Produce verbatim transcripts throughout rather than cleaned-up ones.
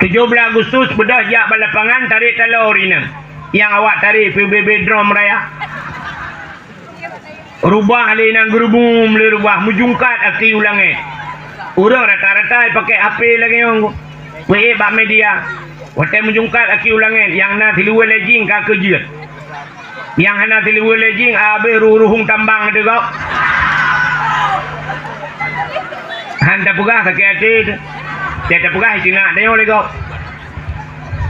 Tujoh blaih Agustus beudôh jak bak lapangan tarek taloe ureueng inong. Nyang awak tarek P B B drum raya. Rubah lé inong geurubum lé rubah, meujungkat aki u langét. Ureueng rata-rata pake H P lagèe nyoe. Wéh bak media. Watèe meujungkat aki u langét, nyang na siluweue lé jing ka keujeuet. Nyang hana siluweue lé jing, abéh ruhueng tambang teuh gob. Han tapeugah sakét até teuh. Teuh tapeugah itina tanyoe lé gob.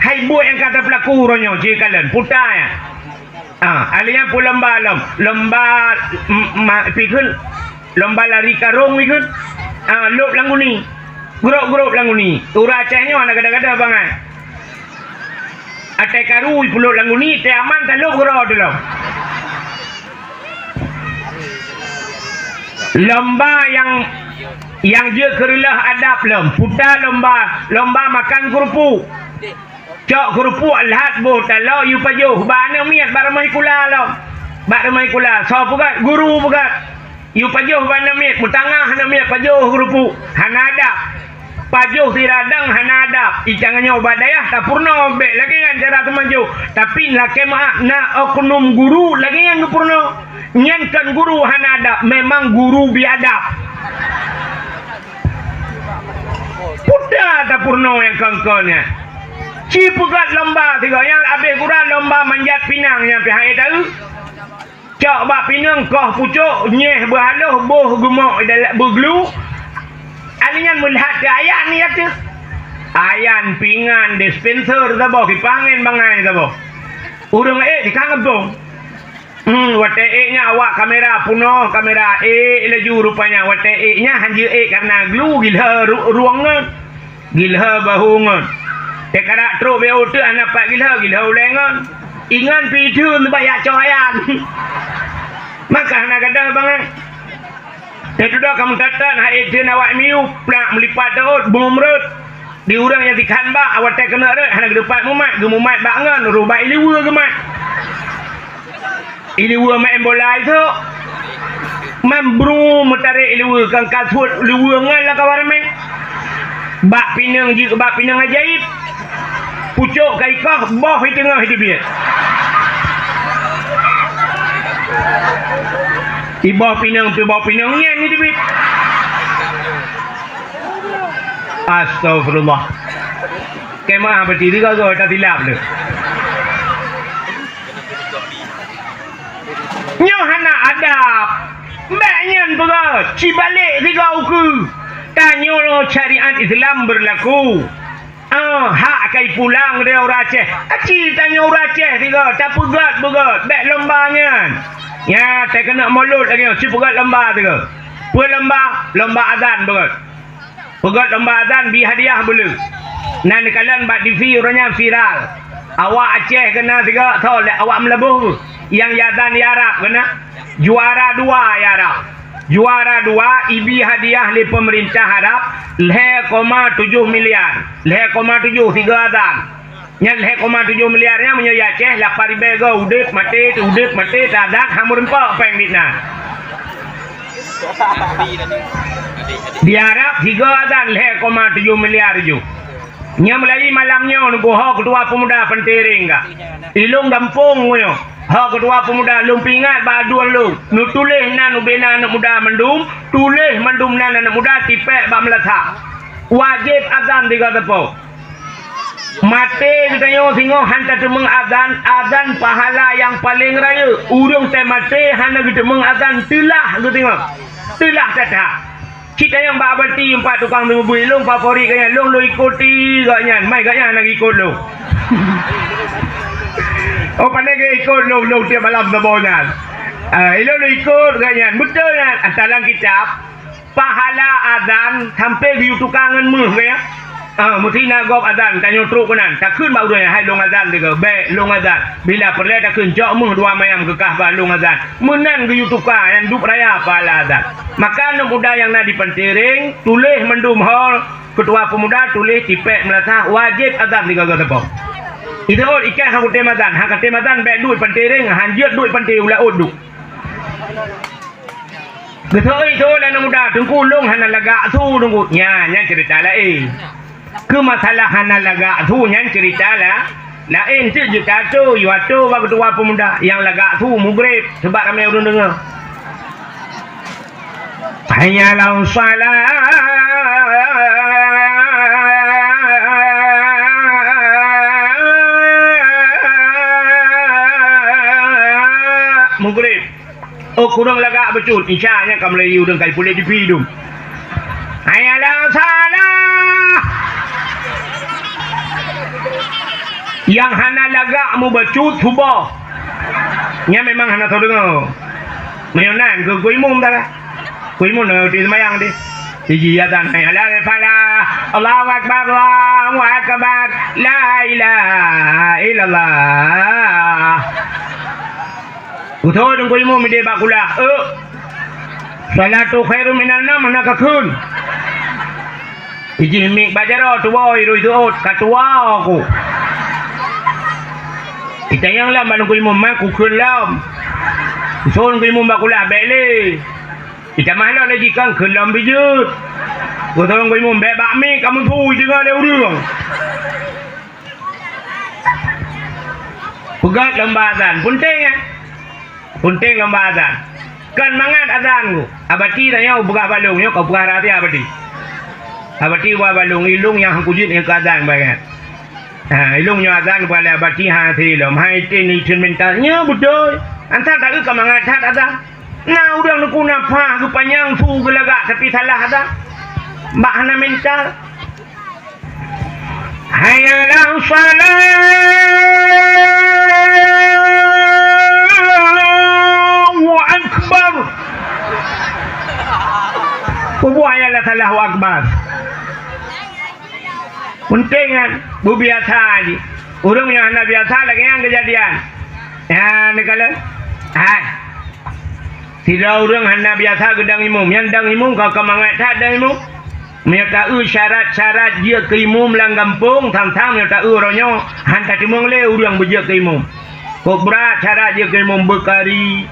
Hai buet nyang ka tapeulaku uroe nyoe, ci kalon, puta nyan. Ah, alèh nyan peue lomba lom, lomba, m-, ma-, pi kheun, lomba lari karông pi kheun. Ah, lôb lam guni. Grôp-grôp lam guni. Ureueng Aceh nyoe hana gada-gada bangai. Até karu ipulôb lam guni, até aman talôb keudroe teuh lom. Lomba nyang, nyang jeuet keu reuloh adab lom, puta lomba, lomba makan keurupuk. Cok keurupuk lheueh boh taloe yue pajoh bak aneuk miet bak rumoh sikula lom. Bak rumoh sikula, soe peugöt? Guru peugöt. Yue pajoh bak aneuk miet, meutangah aneuk miet pajoh keurupuk, hana adab. Pajoh siradang hana adab. Icang nyoe bak dayah tapeurunoe bèk lagèe nyan cara teumajoh. Tapi lakèe meu'ah, na oknum guru lagèe nyan geupeurunoe. Nyan kon guru hana adab, memang guru biadab. Peue tapeurunoe nyang kon-kon nyan. Ci peugöt lomba sigoe nyang abéh gura lomba manjat pinang nyang pih han ék taeu. Cok bak pineung, koh pucôk, nyeh beuhaloh, boh geumok dalam beuglu. Alèh nyan meulhat keu ayan nyan teuh. Ayan, pingan, dispenser saboh, kipah angén bangai saboh. Ureueng ék dikang geubong. Hmm, watèe ék nyan awak kamera peunoh, kamera ék laju rupanya. Watèe ék nyan han jeuet ék kareuna glu gilhö ru-, rueng ngon. Gilhö bahu ngon. Teukarak trok B O teuh hana pat gilhö, gilhö ulèe ngon. Ingat pih theun bak jak cok ayan. Maka hana gadoh bangai. Teududoe ka meutatôt hai theun awak M U, plak meulipat teuôt, bungong meureuet. Di ureueng nyang dikhan bak, awai watèe keuneuk rhot, hana geuteupat mumat, geumumat bak ngon, roh bak ileue geumat. Ileue maén bola itu. Mambru meutarek ileue, kan ka suet ileue ngon lam kawan ramé. Bak pineung jih, bak pineung ajaéb. Pucôk ka ikoh, boh i teungoh i teubiet. Iboh pineung, iboh pineung nyan i teubiet. Astagfirullah. Kemah berdiri kau, kau tak silap tu. Nyoe hana adab. Bèk nyan peugah, sibalek sigoe ukeue. Tanyoe syariat Islam berlaku. Ah, hak kai pulang dari ureueng Aceh. Aci tanyoe ureueng Aceh sigoe, tapeugöt-peugöt, bèk lomba nyan. Nya, teukeunok mulod lagèe nyoe, sipeugöt lomba sigoe. Peue lomba? Lomba azan peugöt. Peugöt lomba azan, bi hadiah beu le. Na neukalon bak T V uroe nyan viral. Awak Aceh keunan sigoe, tho lé awak Meulaboh. Nyang azan di Arab keunan. Juara dua di Arab. Juara dua ibi hadiah lé peumeurintah Arab lhèe koma tujoh miliar. Lhèe koma tujoh sigoe azan. Nyan lhèe koma tujoh miliar nyan meunyoe di Aceh lapan ribèe goe udép maté, udép maté, teuazan, han meureumpok péng di na. Di Arab sigoe azan lhèe koma tujoh miliar ju. Nyan meulayeue malam nyoe neuguho keutua peumuda Pantering ka. Ilong gampông nyoe. Ho keutua peumuda lôn peuingat bak adueng lôn. Neutuléh nan ubé na aneuk muda mandum, tuléh mandum nan aneuk muda tipèk bak meulasah. Wajéb azan tiga teupeu. Maté geutanyoe singoh han tateumeung azan, azan pahala nyang paleng rayeuk. Ureueng teuh maté hana geuteumeung azan, teulah geutanyoe. Teulah that-that. Cit tanyong bak Abati empat tukang teumeubui, lôn favorit gobnyan, lôn, lôn ikuti gobnyan, mai gobnyan hana geikot lôn. Oh, pandai geuikot lôn, lôn tiep malam saboh nyan. Ah, ilôn, lôn ikot gobnyan, beutôi nyan. Ata lam kitab, pahala azan sampai geuyue tuka ngon méuh, ya. Ah, meusti na gob azan, tanyoe trok keunan. Takheun bak ureueng nyan, "Hai lôn azan," sigoe, "Bèk, lôn azan." Bila peureulèe takheun, "Cok méuh dua mayam keu Ka'bah lôn azan." Meunan geuyue tuka, nyan dub raya pahala azan. Maka aneuk muda nyang na di Pantering, tuléh mandum ho keutua peumuda, tuléh tipèk meulasah, wajéb azan sigoe-goe teupeu. Iteuôt ikan han kutem azan, han katem azan bèk duek Pantering, han jeuet duek Pantering, u laôt duek. Geuseuôt-seuôt lé aneuk muda, "Teungku, lôn hana lagak su, Teungku." Nyan, nyan ceurita laén. Keu masalah hana lagak su nyan ceurita la-, laén. Teuk jeuet tato, yue ato bak keutua peumuda nyang lagak su mugreb, sabab ramé ureuëng deungoe. Hayya 'alas shalah. Mugreb. Oh, kureueng lagak bacut. Isya nyan ka mulai ureuëng ka puléh di pidong. Hayya 'alas shalah. Nyang hana lagak mubacut suboh. Nyan memang hana soe deungoe. Meunyoe nan keu, keu imum dah. Keu imum na di seumayang di. Siji azan, "Hayya 'alal falah. Allahu akbar, Allahu akbar. La ilaha illallah." Beutôi deungon imum idéh bak kulah. Eh. Shalatu khairum minan naum hana kakheun. Ijih miek bak jaroe tuwoe irui seuôt, ka tuwoe ku. Itanyong lom bak deungon imum, man kukheun lom. Son deungon imum bak kulah, bék lé. Itamah lom lé jikang kheun lom bijeuet. Beutôi deungon imum, bék bak miek kamoe tui deungoe lé ureuëng. Peugöt lomba azan, peunteng, eh? Peunteng lomba azan. Kon mangat azan ku. Abati tanyoe peugah balong nyoe, ka peugah rahsia abati. Abati peugah balong, ilong nyang kujeuet nyang keu azan bangat. Ha, ilong nyoe azan peugah lé abati ha silom. Hai tin instrumental nyoe beutôi. Anta taeu ka mangat that azan. Na ureuëng neukuna pah geupanyang su geulagak tapi salah azan. Bak hana mental. Hayya 'alas shalah. Allahu akbar. Peue buet hayya 'alas shalah, Allahu akbar? Peunteng nyan, beubiasa jih. Ureuëng nyang hana biasa lagée nyan keujadian. Nyan neukalon. Hai. Sidroe ureuëng hana biasa geudong imum. Nyan dong imum ka, ka mangat that dong imum. Meunyoe taeu syarat-syarat jeuet keu imum lam gampông, sang-sang meunyoe taeu uroe nyoe, han tateumeung lé ureuëng beujeuet keu imum. Kok brat syarat jeuet keu imum, beukari,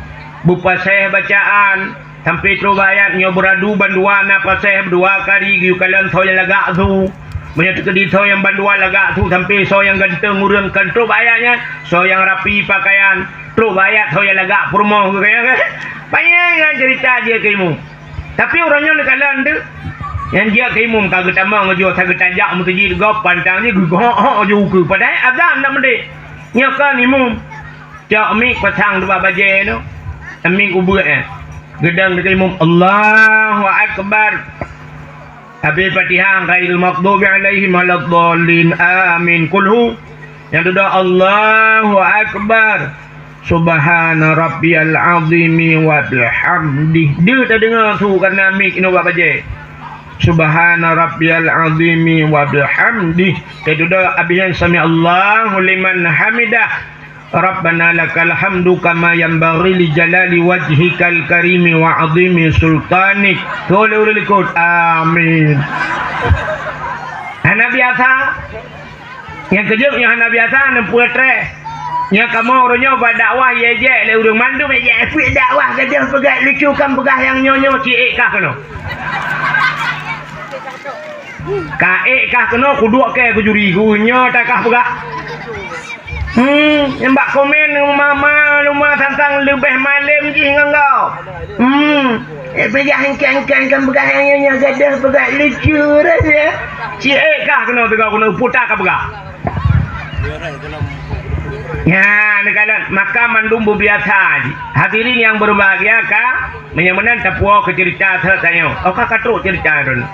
beupaséh bacaan, sampai trok bak ayat. Nyoe beuradu bandua na paséh dua kari geuyue kalon soe nyang lagak su. Meunyoe teukeudi soe nyang bandua lagak su sampai soe nyang ganteng ureuëng kan trok bak ayat nyan, soe nyang rapi pakaian, trok bak ayat soe nyang lagak peurumoh geukayang. Panyang nyan ceurita jeuet keu imum. Tapi uroe nyoe neukalon teuk, nyang jeuet keu imum ka geutamong ngeujok sageue tajak meuseujid gob pantang jih geugohok-hok ju ukeue. Padahai azan na meudeh. Nyoe kon imum. Cok miek pasang dua bajée nyoe. Miek ubeut, eh. Geudong deungon imum, "Allahu akbar." Habéh Fatihah, "Ghairil maghdubi 'alaihim waladdallin. Amin. Qul hu." Nyang dudoe, "Allahu akbar. Subhana rabbiyal azimi wa bihamdih." Deuh tadeungoe su kareuna miek inoe bak bajée. "Subhana rabbiyal azimi wa bihamdih." Nyang dudoe, abéh nyan, "Sami'allahu liman hamidah. Rabbana lakal hamdu kama yanbaghi li jalali wajhikal karimi wa azimi sultanik." Tuléh ureuëng likot. Amin. Hana biasa. Nyang keujeuet nyang hana biasa, neupeutreh. Nyang kamoe uroe nyoe bak dakwah, yé jek lé ureuëng mandum, yé jek, "Peue dakwah gadôh peugah lucu, kan peugah nyang nyoe-nyoe, ci ék kah keunoe." Ka ék kah keunoe, kuduek kée keu juri, ku nyoe takah peugah. Hmm, nyang bak komen luma-luma, luma sang-sang leubeh malem jih ngon gob. Hmm, eh, peugah engkai-engkai kan peugah nyang nyoe gadôh peugah lucu dah ya. Ci ék kah keunoe teuga keunoe puta ka peugah. Nyan, neukalon, maka mandum beubiasa jih. Hadirin yang berbahagia ka, meunyoe meunan tapuwoe keu ceurita seuhat tanyoe. Oh, ka, ka trok ceurita droeneuh.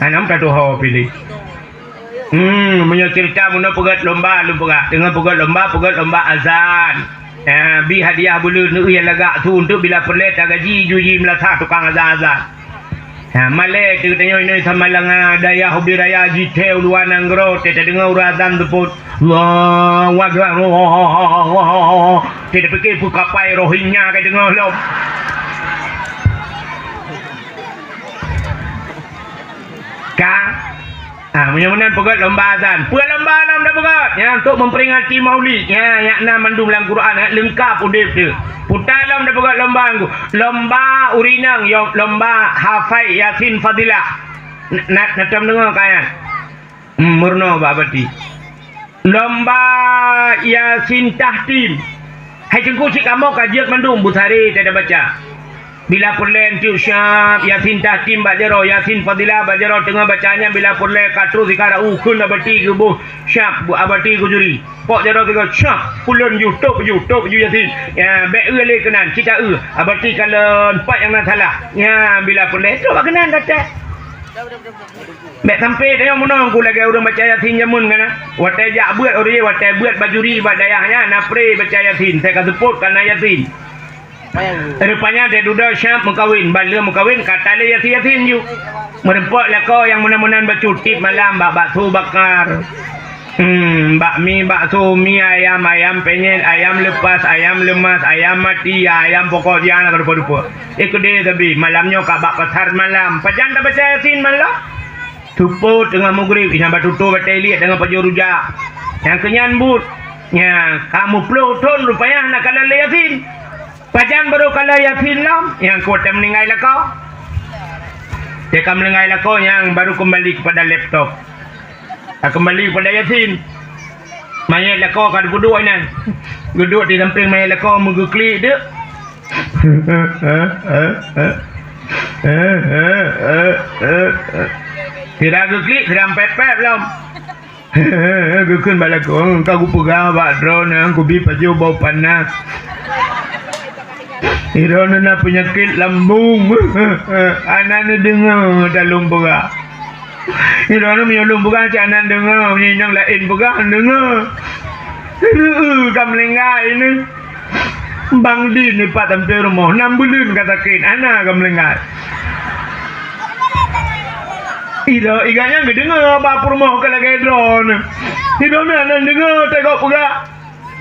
Hana meutuho piléh. Hmm, meunyoe ceurita meunoe peugét lomba, lôn peugah. Deungon peugét lomba, peugét lomba azan. Eh, bi hadiah buleuen neueu nyang lagak su, untuk bila peureulée tagaji, ju ji meulasah tukang azan-azan. Ha, malée teuh tanyoe inoe Samalanga, dayah ubé raya jithée u luwa nanggroe, teuh tadeungoe ureuëng azan seupôt, "Allahu Akbar, Allahu Akbar." Teuh tapike peue kapai Rohingya ka deungoe lom. Ka? Ah, meunyoe meunan peugét lomba azan. Peue lomba lom tapeugét? Nyan untuk memperingati Maulid. Nyan, nyan na mandum lam Quran, nyan leungkap udeb teuh. Peue lom tapeugét lomba nyan? Lomba ureueng inong, yo, lomba hafai Yasin Fadilah. Na, na, na tom deungoe keu nyan? Hmm, meurunoe bak Abati. Lomba Yasin Tahtim. Hai Teungku, cit kamoe ka jeuet mandum, beusaré tabaca. Bila peureulée enteuk siab, Yasin Tahtim bak jaroe, Yasin Fadilah bak jaroe, teungoh baca nyan bila peureulée ka troh sikara'u kheun Abati geuboh siab, Abati geujuri. Pok jaroe sigoe, siab, ulôn ju, tôb ju, tôb ju Yasin. Ya, bék eu lé keunan, cit ta eu. Abati kalon pat nyang na salah. Ya, bila peureulée, trok bak keunan gata. Bék sampai tanyoe meunong ku lagée ureuëng baca Yasin jameun kana. Watée jak beuet ureuëng, watée beuet bajuri bak dayah nyan, na pre baca Yasin, sai ka seupôt kana Yasin. Rupanya dek dudoe siab meukawen, ban lheueh meukawen ka talé Yasin-Yasin ju. Meureumpok lakoe nyang meunan-meunan bacut tieb malam bak bakso bakar. Hmm, bakmi, bakso, mi ayam, ayam penyet, ayam lepas, ayam lemas, ayam mati, ayam pokok jih hana ka dupa-dupa. Eh, keudeh sabe, malam nyoe ka bak pasar malam. Pajan tabaca Yasin malam? Seupôt teungoh mugrib, inan bak tutoe batée liek deungon pajoh rujak. Nyang keunyan buet, nyang ka meuploh thon rupanya hana kalon lé Yasin. Pajan barô kalon Yasin lom, nyang kuat meuninggai lakoe. Teuka meuninggai lakoe, nyang barô keumbali keupada laptop. Ka keumbali keupada Yasin. Manyét lakoe ka geupeuduek inan. Geuduek di sampéng manyét lakoe meugeuklik deuk. Sira geuklik, sira pép-pép lom. Geukheun bak lakoe, "Ka kupeugah bak droeneuh, kubi pajoh boh panas. Droeneuh na peunyakét lambông." Hana neudeungoe dah lôn peugah. Droeneuh meunyoe lôn peugah cit hana neudeungoe, meunyoe inong laén peugah, neudeungoe. Ka meulinggai neuh. Bang Din ipat sampoe rumoh, nam buleuen ka sakét, hana ka meulinggai. Ido, iga nyan geudeungoe bak peurumoh ka lagée droeneuh. Ido na nan deungoe teugob peugah.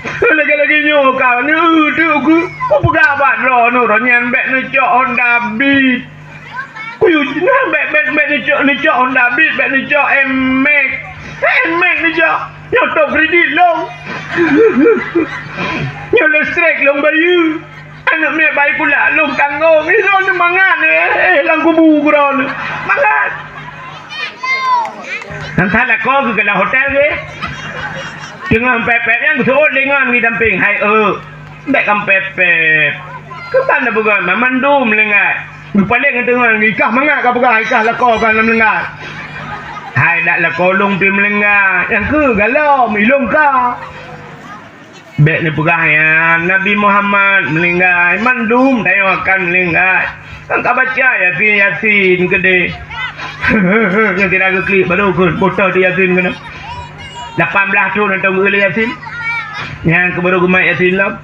Lagée-lagée nyoe ka, neu teuk ku, kupeugah bak droeneuh, roh nyan bék neucok Honda Beat. Kuyue nyan bék, bék, bék neucok, neucok Honda Beat, bék neucok Nmax. Nmax neucok. Nyoe top kredit lôn. Nyoe leustrek lôn bayeue. Aneuk miet bayi pula lôn tanggong. Ih, lôn mangat, eh, eh, lam kubu droeneuh. Mangat. Nyan that lakoe geuh lam hotel geuh. Teungoh pép-pép nyan geuseuôt lé ngon di sampéng, "Hai eu, bék kam pép-pép. Keuban na peugah, mandum meulinggai." Geupaleng ateueh ngon, ikah mangat ka peugah, ikah lakoe ka na meulinggai. Hai dak lakoe lôn pih meulinggai, nyang keu galom, ilôn ka. Bék neupeugah nyan, Nabi Muhammad meulinggai, mandum tanyoe akan meulinggai. Kan ka baca Yasin, Yasin keudeh. Nyang sira geuklik, baru kheun, botol di Yasin keunoe. Lapan blaih thon ateueh geueu lé Yasin. Nyang keu baru geumat Yasin lom.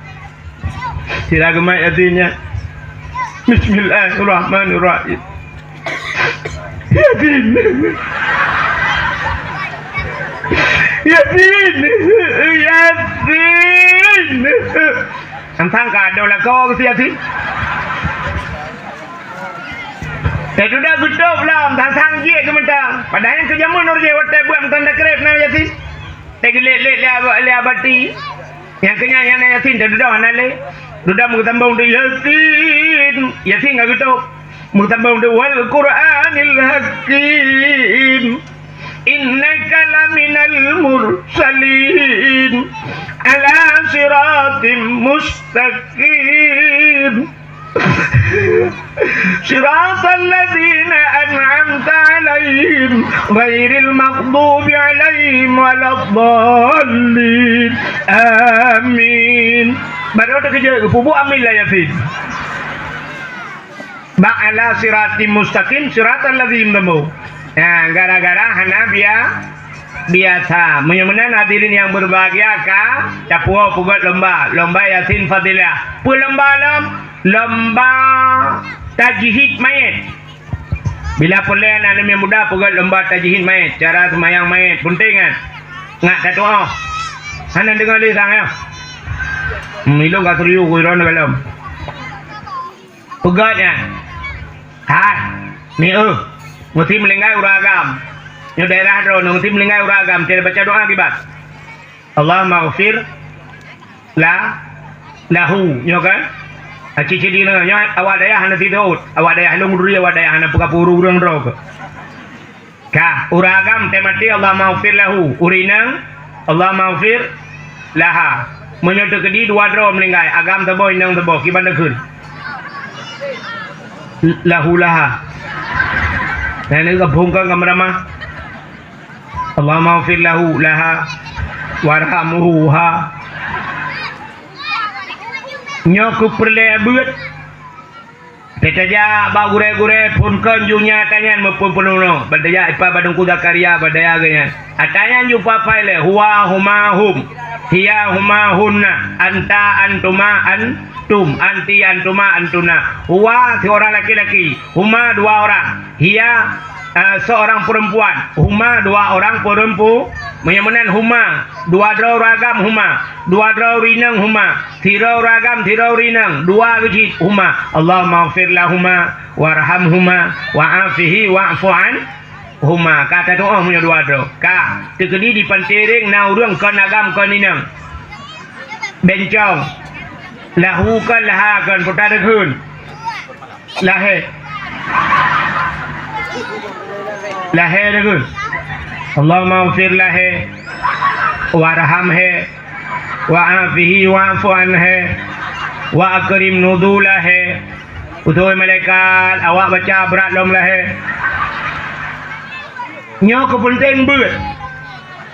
Sira geumat Yasin nyan. Bismillahirrahmanirrahim. Yasin. Yasin. Yasin. Sang-sang ka adoe lakoe keu si Yasin. Eh, sudah geutob lom, sang-sang jeuet keu mantong. Padahai nyang keu jameun ureueng watèe beuet mantong takreb na Yasin. Teugeulét-lét lé Aba-, lé Abati. Nyang keu nyan, nyan na Yasin, teududoe hana lé. Dudoe meusambông di Yasin. Yasin ka geutob. Meusambông di wal Qur'anil Hakim. Innaka laminal mursalin. Ala siratim mustaqim. Siratal ladzina an'amta 'alaihim, ghairil maghdubi 'alaihim waladdallin. Amin. Baru teukeujot, geupeubuet amin lam Yasin. Bak ala siratim mustaqim, siratal ladzina teumu. Nah, gara-gara hana bia-, biasa. Meunyoe meunan hadirin yang berbahagia ka, tapuwoe peugöt lomba, lomba Yasin Fadilah. Peue lomba lom? Lomba tajhid mayét. Bila peureulèe na aneuk muda peugöt lomba tajhid mayét, cara seumayang mayét, peunteng kan? Ngat tatu'oh. Hana deungö lé sang nyoe. Hmm, ilôn ka serius ku droeneuh galom. Peugöt nyan. Hai, mi eu. Meusti meulinggai ureueng agam. Nyoe daerah droeneuh meusti meulinggai ureueng agam, teubaca doa kiban. Allahummaghfir la, lahu, nyoe kan? Aci cit di nyoe, awak dayah hana sidot, awak dayah lôn duri, awak dayah hana peugah ureueng droe. Ka, ureuëng agam teumaté, Allahummaghfir lahu. Ureuëng inong, Allahummaghfir laha. Meunyoe teukeudi dua droe meuninggai, agam saboh, inong saboh, kiban takheun? Lahu laha. Nah, ini gabungkan ka meuramah. Allahummaghfir lahu laha. Warhamhu ha. Nyoe keupeureulee beuet. Teutajak bak gurée-gurée phon kon ju nya tanyan meupeunoh. Ban tajak ipa badungku Zakaria badaya geuh nyan. Atanyan ju papai lé, huwa, huma, hum. Hiya, huma, hunna. Anta, antuma, antum. Anti, antuma, antuna. Huwa, seorang laki-laki. Huma, dua orang. Hiya, eh, seorang perempuan. Huma, dua orang perempu-, meunyoe meunan huma, dua droe ureuëng agam huma, dua droe ureuëng inong huma, sidroe ureuëng agam, sidroe ureuëng inong, dua geuh cit huma. Allahummaghfir lahuma, warhamhuma, wa'afihi wa'fu anhuma. Ka tatuoh meunyoe dua droe. Ka, teukeudi di Pantering na ureuëng kon agam kon inong. Bencong. Lahu kon laha kon, peue takheun? Lahé. Lahé takheun. Allahummaghfir lahé. Warhamhe. Wa'afihi wa'fu anhe. Wa akrim nuzulahé. Utoe malaikat, awak baca brat lom lahé. Nyoe keupeunténg beuet.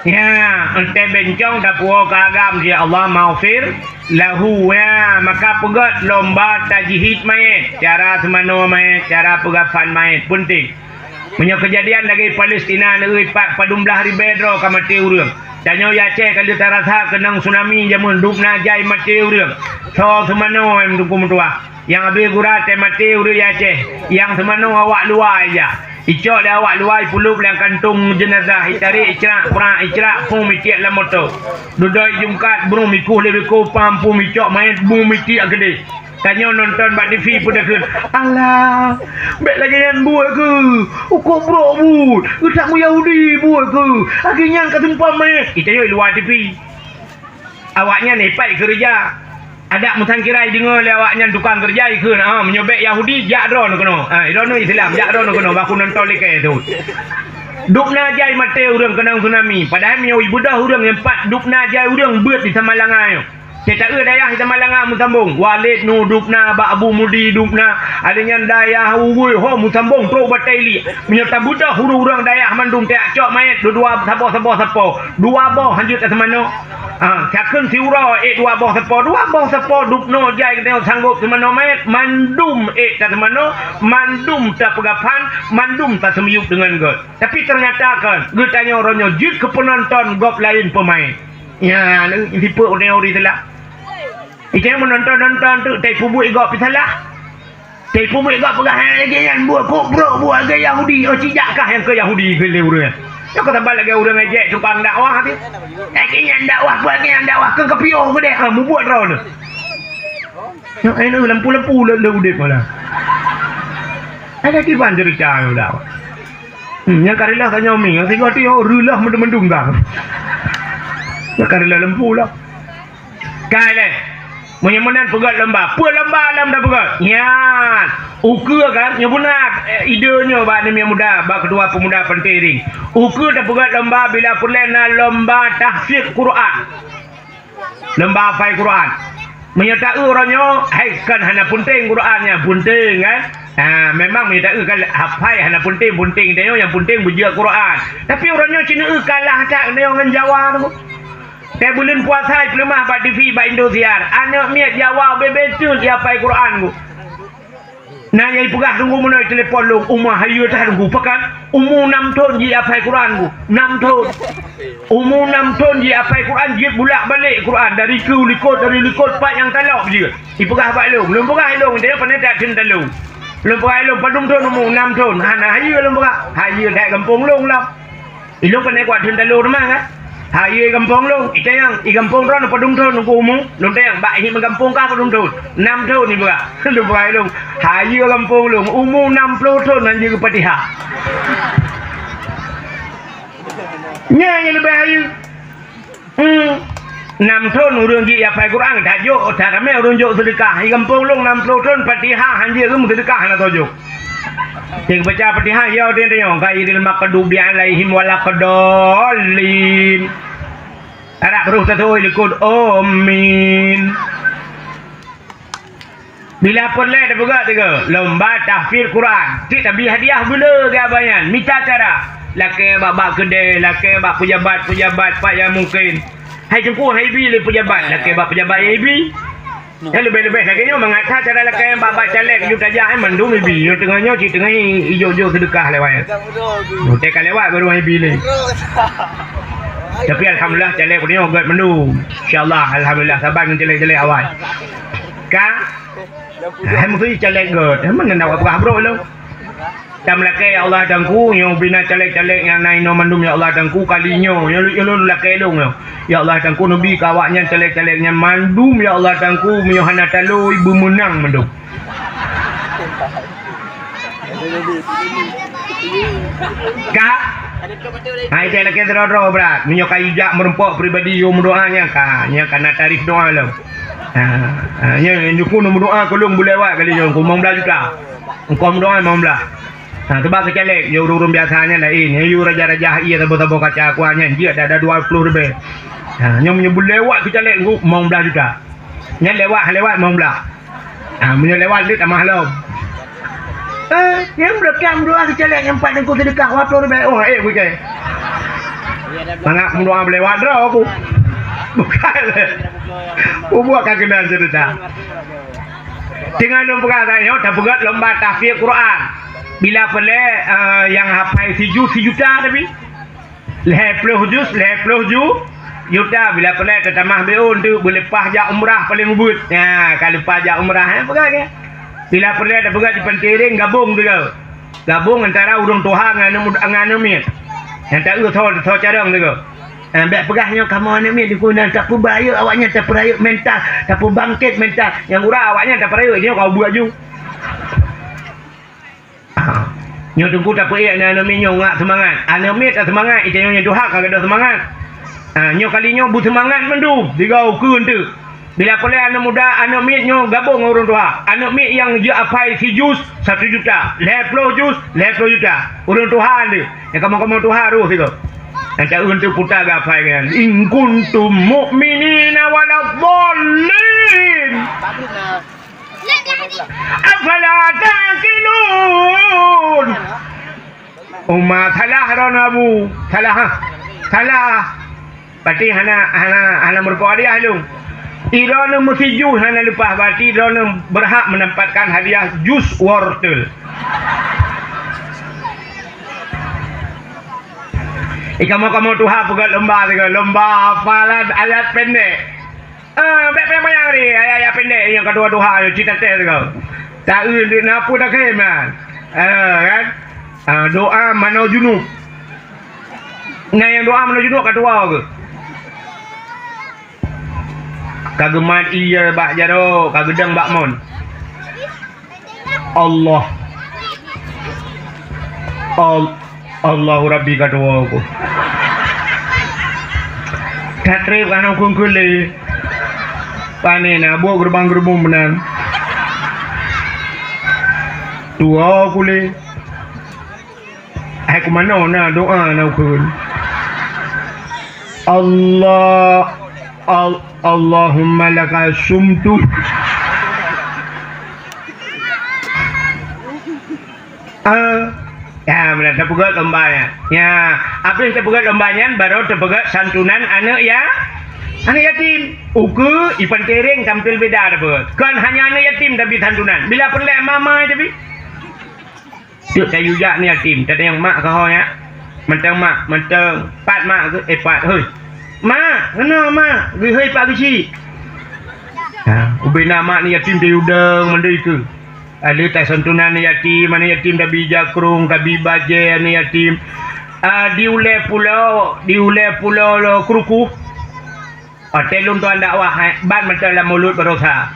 Ya, entée bencong tapuwoe keu agam, ya Allah, maghfir lahu. Ya, maka peugét lomba tajhid manyét, cara seumanoe manyét, cara peugafan manyét, peunténg. Meunyoe keujadian lagée Palestina, neu-, pat padum blaih ribée droe ka maté ureuëng. Tanyoe ya Aceh ka lheueh tarasa keunong tsunami jameun dub na jai maté ureuëng. Soe seumanoe, em, Teungku meutuah? Nyang abéh gura teumaté ureuëng Aceh, nyang seumanoe awak luwa ija. Icok lé awak luwa, ipulop lam kantong jeunazah, itarek, icrak, prak, icrak, phom, itiek lam moto. Dudoe jungkat, brôm, ikueh lé beko pam, phom, icok manyét, bum, itiek keudeh. Tanyoe nonton bak TV peue takheun, "Alah, bék lagée nyan buet keuh, ukoe brok buet, geutak meuyahudi buet keuh, lagée nyan ka tumpam manyét." Itanyoe luwa TV. Awaknyan ipat keureuja. Adak meusangkira ideungoe lé awaknyan tukang keureuja ikheun, "Ah, meunyoe bék Yahudi, jak droeneuh keunoe. Ah, droeneuh Islam, jak droeneuh keunoe, bah kunonton likée teuh." Dub na jai maté ureuëng keunong tsunami, padahai meunyoe ibeudôh ureuëng nyang pat dub na jai ureuëng beuet di Samalanga nyoe. Teuta-eu dayah di Samalanga meusambong, Walid nu dub na, bak Abu Mudi dub na, alèh nyan dayah Uwui ho meusambong trok Batée Iliek. Meunyoe tabeudôh ureuëng-ureuëng dayah mandum tajak cok manyét dua-dua saboh-saboh sapo, dua boh hanjeuet ka seumanoe. Ah, takheun siuroe ék dua boh sapo, dua boh sapo dub noe jai geutanyoe sanggôp seumanoe manyét, mandum ék taseumanoe, mandum tapeugafan, mandum taseumiyueb deungon gét. Tapi teunyata kon geutanyoe uroe nyoe jeuet keu peunonton gob laén peumaén. Nyan, sipeuet ureuëng Yahudi teulah. Itanyoe meunonton-nonton teuk, tai peubuet gob pih salah. Teupeue buet gop peugah, "Hai, lagèe nyan buet, kok brok buet lagèe Yahudi." Oh, cijak kah nyang keu Yahudi keu lé ureueng. Nyoe ka saban lagèe ureueng ejek tukang dakwah teuh. "Lagèe nyan dakwah, buet lagèe nyan dakwah, keu keupiôh keudeh, ah, mubuet droeneuh." Nyoe, eh, nyoe lampu-lampu le, le udép malah. Ada kiban cerita nyoe dakwah. Hmm, nyang ka reuloh tanyoe mi, nyang sigoe tu, oh, reuloh mendung-mendung dah. Nyang ka reuloh lampu lah. Kai lé. Meunyoe meunan peugöt lomba, peue lomba lom tapeugöt? Nyan, ukeue kan, nyoe beuna, eh, ide nyoe bak aneuk miet muda, bak ketua pemuda Panté Ring. Ukeue tapeugöt lomba bila peureulèe na lomba tahfiz Quran. Lomba hafai Quran. Meunyoe taeu uroe nyoe, hai, kan hana peunteng Quran nyan, peunteng kan? Ha, memang meunyoe taeu kan hafai hana peunteng, peunteng tanyoe nyang peunteng beujeuet Quran. Tapi uroe nyoe ci neueu kalah that tanyoe ngon Jawa tu. Teuh buleuen puasa ipeuleumah bak TV bak Indosiar. Aneuk miet Jawa bebe teut jihafai Quran ku. Na nyang ipeugah teungku meunoe telepon lôn, umu hayeue that teungku, pakat umu nam thon jihafai Quran ku. Nam thon. Umu nam thon jihafai Quran, jeuet bulak balek Quran dari keue likot, dari likot pat nyang talop jeuet. Ipeugah bak lôn, lôn peugah ilôn, dia pandai that theun talô. Lôn peugah ilôn, padum thon umu, nam thon. Hana hayeue lôn peugah. Hayeue that gampông lôn lah. Ilôn keuneuk kuat theun talô teuma kan? Hayeue i gampông lôn, itanyong, "I gampông droeneuh padum thon teungku umu?" Lôn tanyong, "Bak ihi meugampông kah padum thon?" "Nam thon," ipeugah. Lôn peugah ilôn, "Hayeue gampông lôn, umu nam ploh thon han jeuet Fatihah." Nyan nyang leubeh hayeue. Hmm. Nam thon ureueng jihafai Quran, that jok, that ramé ureueng jok seudeukah. I gampông lôn nam ploh thon Fatihah han jeuet, ureueng seudeukah hana tojok. Teubaca Fatihah, ya, dia tanya, "Ghairil maghdubi alaihim waladdallin." Arab roh tasawuf likot, "Amin." Bila peureulèe tapeugah tiga, lomba tahfiz Quran. Cit tabi hadiah gula keu abang nyan. Mita cara. Lakèe bak-bak keudè, lakèe bak pejabat-pejabat, pat nyang mungken. Hai teungku, hai bi lé pejabat, lakèe bak pejabat hai bi. Nyan leubeh-leubeh lagèe nyoe mangat that cara lakèe bak-bak caleg yue tajak, eh, mandum ibi. Nyoe teungoh nyoe cit teungoh ijok-jok seudeukah lewat. Nyoe teuka lewat baru ibi lé. Tapi alhamdulillah caleg nyoe gèt mandum. Insya Allah, alhamdulillah, saban ngon caleg-caleg awai. Ka? Hai meusti caleg gèt. Hai meunan awak peugah brok lom. Tameulakèe, ya Allah Tuhanku, nyoe bina caleg-caleg nyang na inoe mandum, ya Allah Tuhanku, kali nyoe, nyoe lôn lakèe lôn nyoe. Ya Allah Tuhanku, neubi keu awaknyan caleg-caleg nyan mandum, ya Allah Tuhanku, meunyoe hana talôi beumeunang mandum. Ka? Ha, itu lakèe droe-droe brat. Meunyoe ka ijak meurumpok pribadi, yue meudoa nyan ka, nyan ka na tarif doa lom. Ha, ha, nyan, nyan, nyan, meudoa keu lôn beulewat kali nyoe, keu limong blaih juta. Engkau meudoa limong blaih. Ha, teuba keu caleg, ya ureueng-ureueng biasa nyan laén. Ya, yue raja-raja, iya saboh-saboh kaca kuah nyan, jeuet ada dua ploh ribèe. Ha, nyoe meunyoe beulewat keu caleg, engkau limong blaih juta. Nyan lewat, lewat limong blaih. Ha, meunyoe lewat, duit tamah lom. Eh, nyang beureukat meudoa keu caleg nyang pat teungku seudeukah dua ploh ribèe. Oh, eh, kucai. Mangat meudoa beulewat droe ku. Bukan. Bubuak ka keunan cerita. Teungoh lôn peugah tanyoe, tapeugöt lomba tahfiz Quran. Bila peureulèe, eh, nyang hafai sijuz sijuta tapi. Lhèe ploh juz, lhèe ploh ju-, juta. Bila peureulèe tatamah beu teuk beuleupah jak umrah paléng ubit. Nya, ka leupah jak umrah, eh, peugah ke. Bila peureulèe tapeugöt di Pantering gabong juga. Gabong antara ureueng tuha ngon aneuk mud-, ngon aneuk miet. Nyang taeu tho, tho carông juga. Eh, bèk peugah nyoe kamoe aneuk miet dikeu nan tapeubayeuk awaknyan, tapeurayeuk mental, tapeubangkét mental. Nyang gura awaknyan tapeurayeuk nyoe ka buet ju. Ha. Nyoe teungku tapeuék aneuk miet nyoe ngak seumangat. Aneuk miet taseumangat, ita nyoe nyang tuha ka gadôh seumangat. Ha, nyoe kali nyoe beuseumangat mandum, digau keu eunteuk. Bila peureulèe aneuk muda, aneuk miet nyoe gabong ngon ureueng tuha. Aneuk miet nyang jeuet hafai sijuz satu juta, lhèe ploh juz lhèe ploh juta. Ureueng tuha deuh. Nyang kamoe-kamoe tuha roh sigoe. Nyang ta eunteuk puta geuhafai nyan. In kuntum mu'minina waladdallin. Afala ta'qilun? Uma salah droeneuh Abu. Salah, ha? Salah. Berarti hana, hana, hana meurumpok hadiah lôn. Droeneuh meusijuz hana leupah, berarti droeneuh beurhak meudampatkan hadiah juz wortel. Eh, kamoe-kamoe tuha peugöt lomba sigoe, lomba hafalan ayat pendek. Ah, bèk payah-payah lé, ayat-ayat pendek nyang ka tuha-tuha nyoe, cit tatem sigoe. Taeu na peue takheun nyan. Ah, kan? Ah, doa manoe junub. Nyan nyang doa manoe junub ka tuha keuh. Ka geumat ie bak jaroe, ka geudong bak mon. Allah. Al-, Allahu Rabbi ka tuwoe ku. Tatrép ka na ukeue-ukeue lé. Pane na buet geureubang-geureubong meunan. Tuwoe ku lé. Hai ku manoe na doa na ukeue. Allah, Al-, Allahumma laka sumtu. Ah, ya, meunan tapeugöt lomba nyan. Ya, abéh tapeugöt lomba nyan, baru tapeugöt santunan aneuk ya-, aneuk yatim. Ukeue i Pantering tampil beda tapeugöt. Kon hanya aneuk yatim tabi santunan. Bila peureulèe mama tabi. Teuk tayue jak aneuk yatim, tatanyong mak keuhai nyak. Mantong mak, mantong pat mak, eh, pat, hei. Mak, keunoe mak, geuhei pat geuchik. Ha, ubé na mak aneuk yatim tayue dong mandum ikeue. Ada tasantunan aneuk yatim, aneuk yatim tabi jakrong, tabi bajèe aneuk yatim. Ah, di ulèe pulo, di ulèe pulo lo kruku. Watèe lôn tuan dakwah, eh, ban mantong lam mulod baroesa.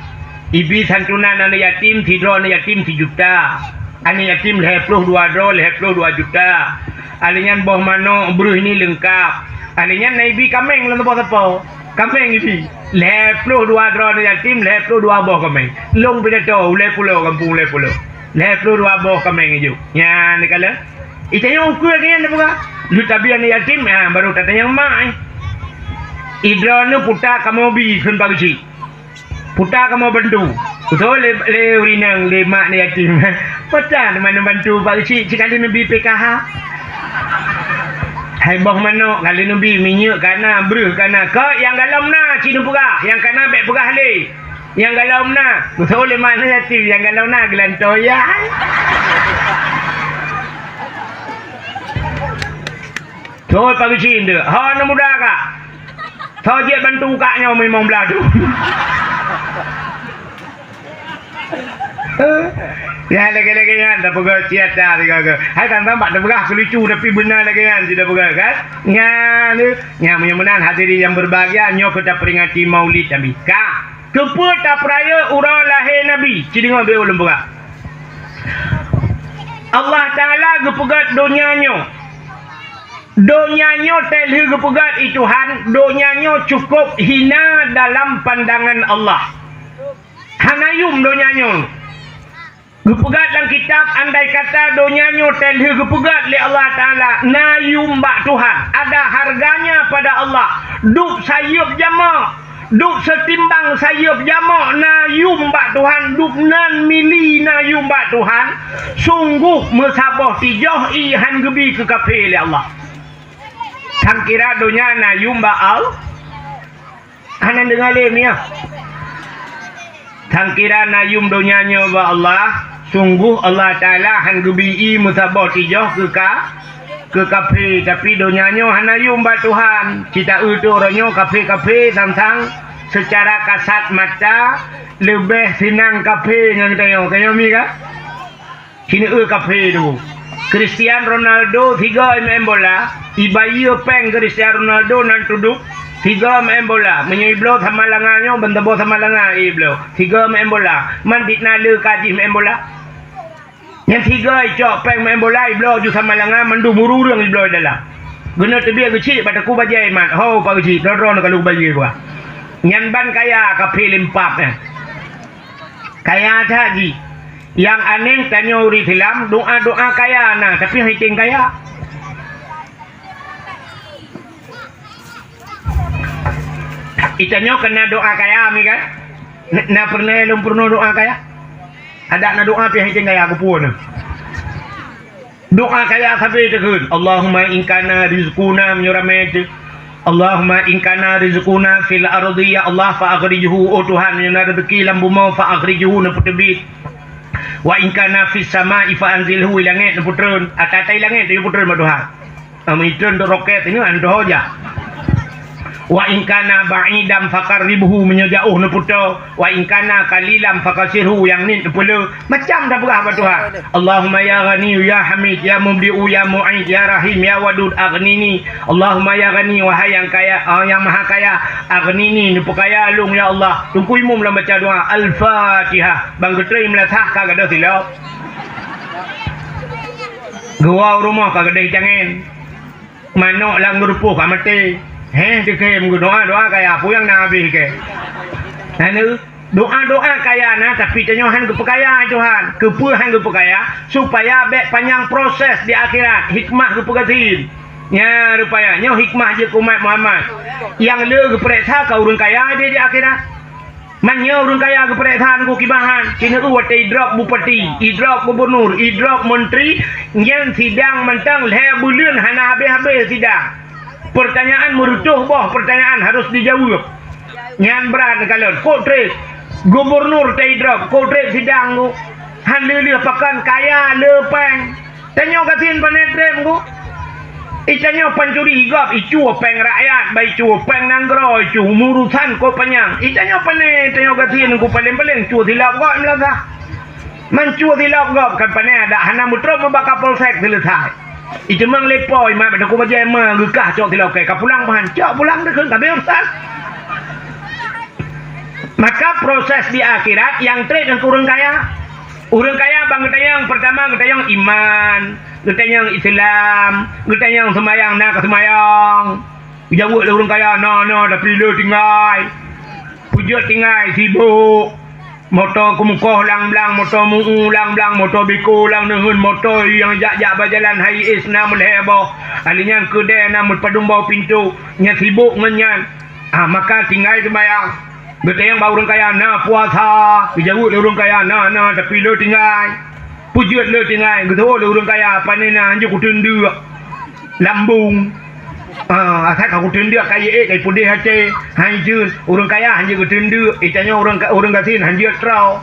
Ibi santunan aneuk yatim, sidroe aneuk yatim sijuta. Aneuk yatim lhèe ploh dua droe, lhèe ploh dua juta. Alèh nyan boh manok breuh ni leungkap. Alèh nyan na ibi kaméng lam sapo-sapo. Kaméng ibi. Lhèe ploh dua droe aneuk yatim, lhèe ploh dua boh kaméng. Lôn pidato, ulèe pulo, gampông ulèe pulo. Lhèe plôh dua boh kaméng ijok. Nyan dikalon. Itanyoe ukeue lagèe nyan tapeugah. Lheueh tabi aneuk yatim, ha, baru tatanyong mak, eh. Idroeneuh puta kamoe bi kheun Pak Geuchik. Puta kamoe bantu. Beutôi lé, lé ureueng inong, lé mak aneuk yatim. Puta teuma neubantu Pak Geuchik, sikali neubi P K H. Hai boh manok, kali neubi minyeuk kana, breuh kana. Kok nyang galom na, ci neupeugah. Nyang kana bèk peugah lé. Nyang galom na, beutôi lé mak aneuk yatim, nyang galom na geulantoe ya. Thon Pak Geuchik ndeuk, ho aneuk muda ka. Thon jeuet bantu kak nyoe mimong blah tu. Ya, lagèe-lagèe nyan, tapeugah siat dah, tapeugah. Hai, tantang bak tapeugah keu lucu, tapi beuna lagèe nyan, sida peugah, kan? Nyan, nyan, meunyoe meunan hadirin yang berbahagia, nyoe keu taperingati Maulid Nabi. Ka. Keupeue tapeurayeuk uroe lahé Nabi? Ci deungoe beu ulôn peugah. Allah Taala geupeugét donya nyoe. Donya nyoe teuh lheueh geupeugét i Tuhan, donya nyoe cukôp hina dalam pandangan Allah. Hana yum donya nyoe. Geupeugét lam kitab, andai kata donya nyoe teuh lheueh geupeugét lé Allah Taala, na yum bak Tuhan, ada harganya pada Allah. Dub sayeuep jameuk, dub seutimbang sayeuep jameuk na yum bak Tuhan, dub nan mili na yum bak Tuhan, sunggoh meusaboh tijoh ie han geubi keu kafé lé Allah. Tan kira donya na yum bak Allah. Hana deungoe lé, Miah. Tan kira na yum donya nyoe bak Allah, sunggoh Allah Taala han geubi ie meusaboh tijoh keu ka, keu kafé, tapi donya nyoe hana yum bak Tuhan. Ci ta-eu teuh uroe nyoe kafé-kafé sang-sang seucara kasat mata leubeh seunang kafé ngon geutanyoe. Tanyoe mi ka? Ci neu-eu kafé tu. Cristiano Ronaldo sigoe meu'en bola, ibayeue péng Cristiano Ronaldo nan tudub, sigoe meu'en bola. Meunyoe ibloe Samalanga nyoe, ban saboh Samalanga ibloe. Sigoe meu'en bola. Man dit na le ka jih meu'en bola. Nyan sigoe icok péng meu'en bola, ibloe ju Samalanga, mandum ureueng ibloe dalam. Geuneuk teubiet Geuchik bak Teungku bajèe mat. Ho, Pak Geuchik, droe-droe neuh ka lôn bayeue gua. Nyan ban kaya kafé limpab nyan. Kaya that jih. Nyang aneh tanyoe ureueng Islam, doa-doa kaya na, tapi han item kaya. Itanyoe keunong doa kaya, mi kan? Na, na peureulèe lôn peurunoe doa kaya? Adak na doa pih han item kaya, keupeue na? Doa kaya sabe takheun, Allahumma in kana rizquna, meunyoe ramé teuh. Allahumma in kana rizquna fil ardi, ya Allah, fa akhrijhu, oh Tuhan, meunyoe na rezeki lam bumoe, fa akhrijhu, neupeuteubiet. Wa in kana fis sama'i fa anzilhu, i langét neupeutreun, ata-ata i langét teuh peutreun bak Tuhan. Amun itreun tu roket nyoe, antoh ho jak. Wa in kana ba'idan faqarribhu, meunyoe jaoh neupeutoe. Wa in kana qalilan faqassirhu, nyang niet neupeuleueh. Macam tapeugah bak Tuhan. Allahumma ya Ghaniyyu ya Hamid ya Mubdi'u ya Mu'id ya Rahim ya Wadud aghnini. Allahumma ya Ghani, wahai nyang kaya, ah, nyang maha kaya, aghnini, neupeukaya lôn ya Allah. Teungku Imum lam baca doa Al-Fatihah. Ban geutrei meulasah ka gadôh silop. Geuwoe u rumoh ka gadôh itangen. Manok lam geurupoh ka maté. Heh, teukem geudoa, doa kaya, peue nyang na habéh keu. Hana, doa-doa kaya na, tapi tanyoe han geupeukaya Tuhan. Keupeue han geupeukaya? Supaya bèk panyang proses di akhirat. Hikmah geupeugah gasien. Nya, rupanya, nyoe hikmah jeuet keu umat Muhammad. Nyang le geupareksa ka ureueng kaya di, di akhirat. Meunyoe ureueng kaya geupareksa ngon kiban, ci neu-eu watèe idrop bupati, idrop gubunur, idrop menteri, nyan sidang mantong lhèe buleuen hana habéh-habéh sidang. Pertanyaan meureutoh boh pertanyaan harus dijaweueb. Nyan brat neukalon, kok trép gubunur teuidrop, kok trép sidang tu. Han lheueh-lheueh pakon kaya le péng. Tanyoe gasien pane trép ngon. Itanyoe pancuri gob, icue péng rakyat, bah icue péng nanggroe, icue umu urosan kok panyang. Itanyoe pane, tanyoe gasien ngon paleng-paleng cue silop gob meulasah. Man cue silop gob kan pane adak hana meutrok bak Kapolsek seuleusai. Iteumang lé po imat bak Teungku Bajèe ma geukah cok silop kèe ka pulang pahan. Cok pulang teuh kheun ka abéh urusan. Maka proses di akhirat nyang trép ngon ureueng kaya. Ureueng kaya ban geutanyong, peurtama geutanyong iman, geutanyong Islam, geutanyong seumayang na keu seumayang. Geujaweueb lé ureueng kaya, na, na, tapi le tinggai. Peujeuet tinggai, sibok. Moto keumukoh lam blang, moto meu-u lam blang, moto biko lam neuheun, moto nyang jak-jak bak jalan hai éh na meulhèe boh. Ahli nyan keudè na meupadum boh pintoe, nyan sibok ngon nyan. Ah, maka tinggai seumayang. Geutanyong bak ureueng kaya, "Na puasa?" Geujaweueb lé ureueng kaya, "Na, na, tapi le tinggai." Peue jeuet le tinggai, geutanyong lé ureueng kaya, "Pane na hanjeuet kuteundeuk lambong." Ah, asai ka kuteundeuk kayèe, ka peudeh até, hanjeuet. Ureueng kaya hanjeuet kuteundeuk, itanyong ureueng ka-, ureueng gasien hanjeuet troe.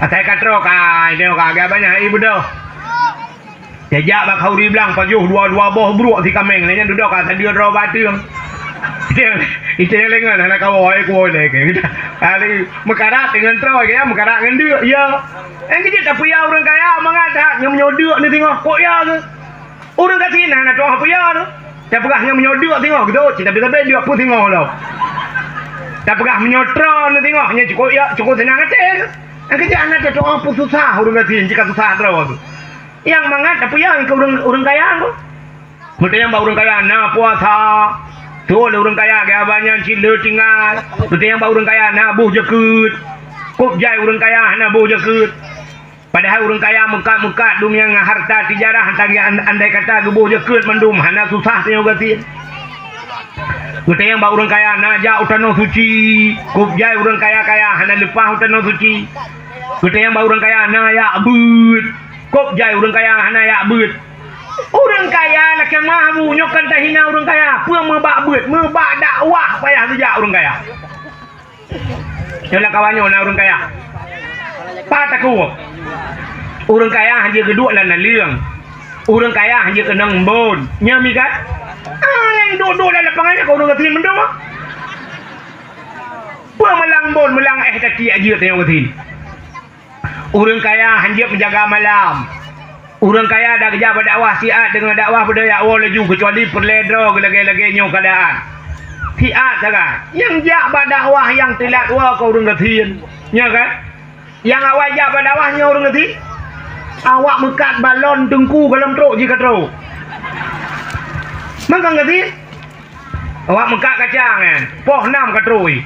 Asai ka troe ka, itanyong ka, agak banyak ié beudôh. Tajak bak khauri blang, pajoh dua-dua boh bruek si kaméng, lé nyan dudoe ka sadeue droe bateueng. Itanyong, itanyong lé ngon hana kawoe, kuwoe lé ke. Kali meukarat deungon troe, ya, meukarat ngon deuk, ya. Nyang keujeuet tapeugah ureueng kaya mangat that, nyoe meunyoe deuk neusingoh, kok ya keuh? Ureueng gasien hana tu'oh peue ya tu. Tapeugah nyoe meunyoe deuk singoh, geuduek, cit tabe-tabe deuk peue singoh lom. Tapeugah meunyoe troe neusingoh, nyan cukôp ya, cukôp seunang até keuh. Nyang keujeuet hana tatu'oh peue susah ureueng gasien, jika susah droe tu. Nyang mangat tapeugah keu ureueng, ureueng kaya tu. Geutanyong bak ureueng kaya, "Na puasa?" Tuwoe lé ureueng kaya, geujaweub nyan cit le tinggai. Geutanyong bak ureueng kaya, "Na boh jakeuet?" Kôb jai ureueng kaya hana boh jakeuet. Padahai ureueng kaya meukat-meukat dum nyang harta tijarah, tanggai an-, andai kata geuboh jakeuet mandum hana susah tanyoe gasien. Geutanyong bak ureueng kaya, "Na jak u tanoh suci?" Kôb jai ureueng kaya-kaya hana leupah u tanoh suci. Geutanyong bak ureueng kaya, "Na jak beuet?" Kôb jai ureueng kaya hana jak beuet. Ureueng kaya lakèe meu'ah bu, nyoe kan tahina ureueng kaya. Peue meubak beuet, meubak dakwah payah geujak ureueng kaya. Nyoe lam kawan nyoe na ureueng kaya. Pat takue. Ureueng kaya hanjeuet geuduek lam naleueng. Ureueng kaya hanjeuet keunong embôn. Nyoe mi kan? Ah, nyang duek-duek lam lapangan nyan keu ureueng gasien mandum, ah. Peue meulang embôn, meulang éh tatiek jeuet nyoe gasien. Ureueng kaya hanjeuet meujaga malam. Ureueng kaya dak geujak bak dakwah siat deungon dakwah beudôh jak woe laju, keucuali peureulèe droe geulagèe-lagèe nyoe keuadaan. Siat sagai. Nyang jak bak dakwah nyang teulat woe keu ureueng gasien. Nyo kan? Nyang awai jak bak dakwah nyoe ureueng gasien. Awak meukat balon teungku goh lom trok jih ka trok. Mangkang gasien. Awak meukat kacang nyan, poh nam ka trok. Ih,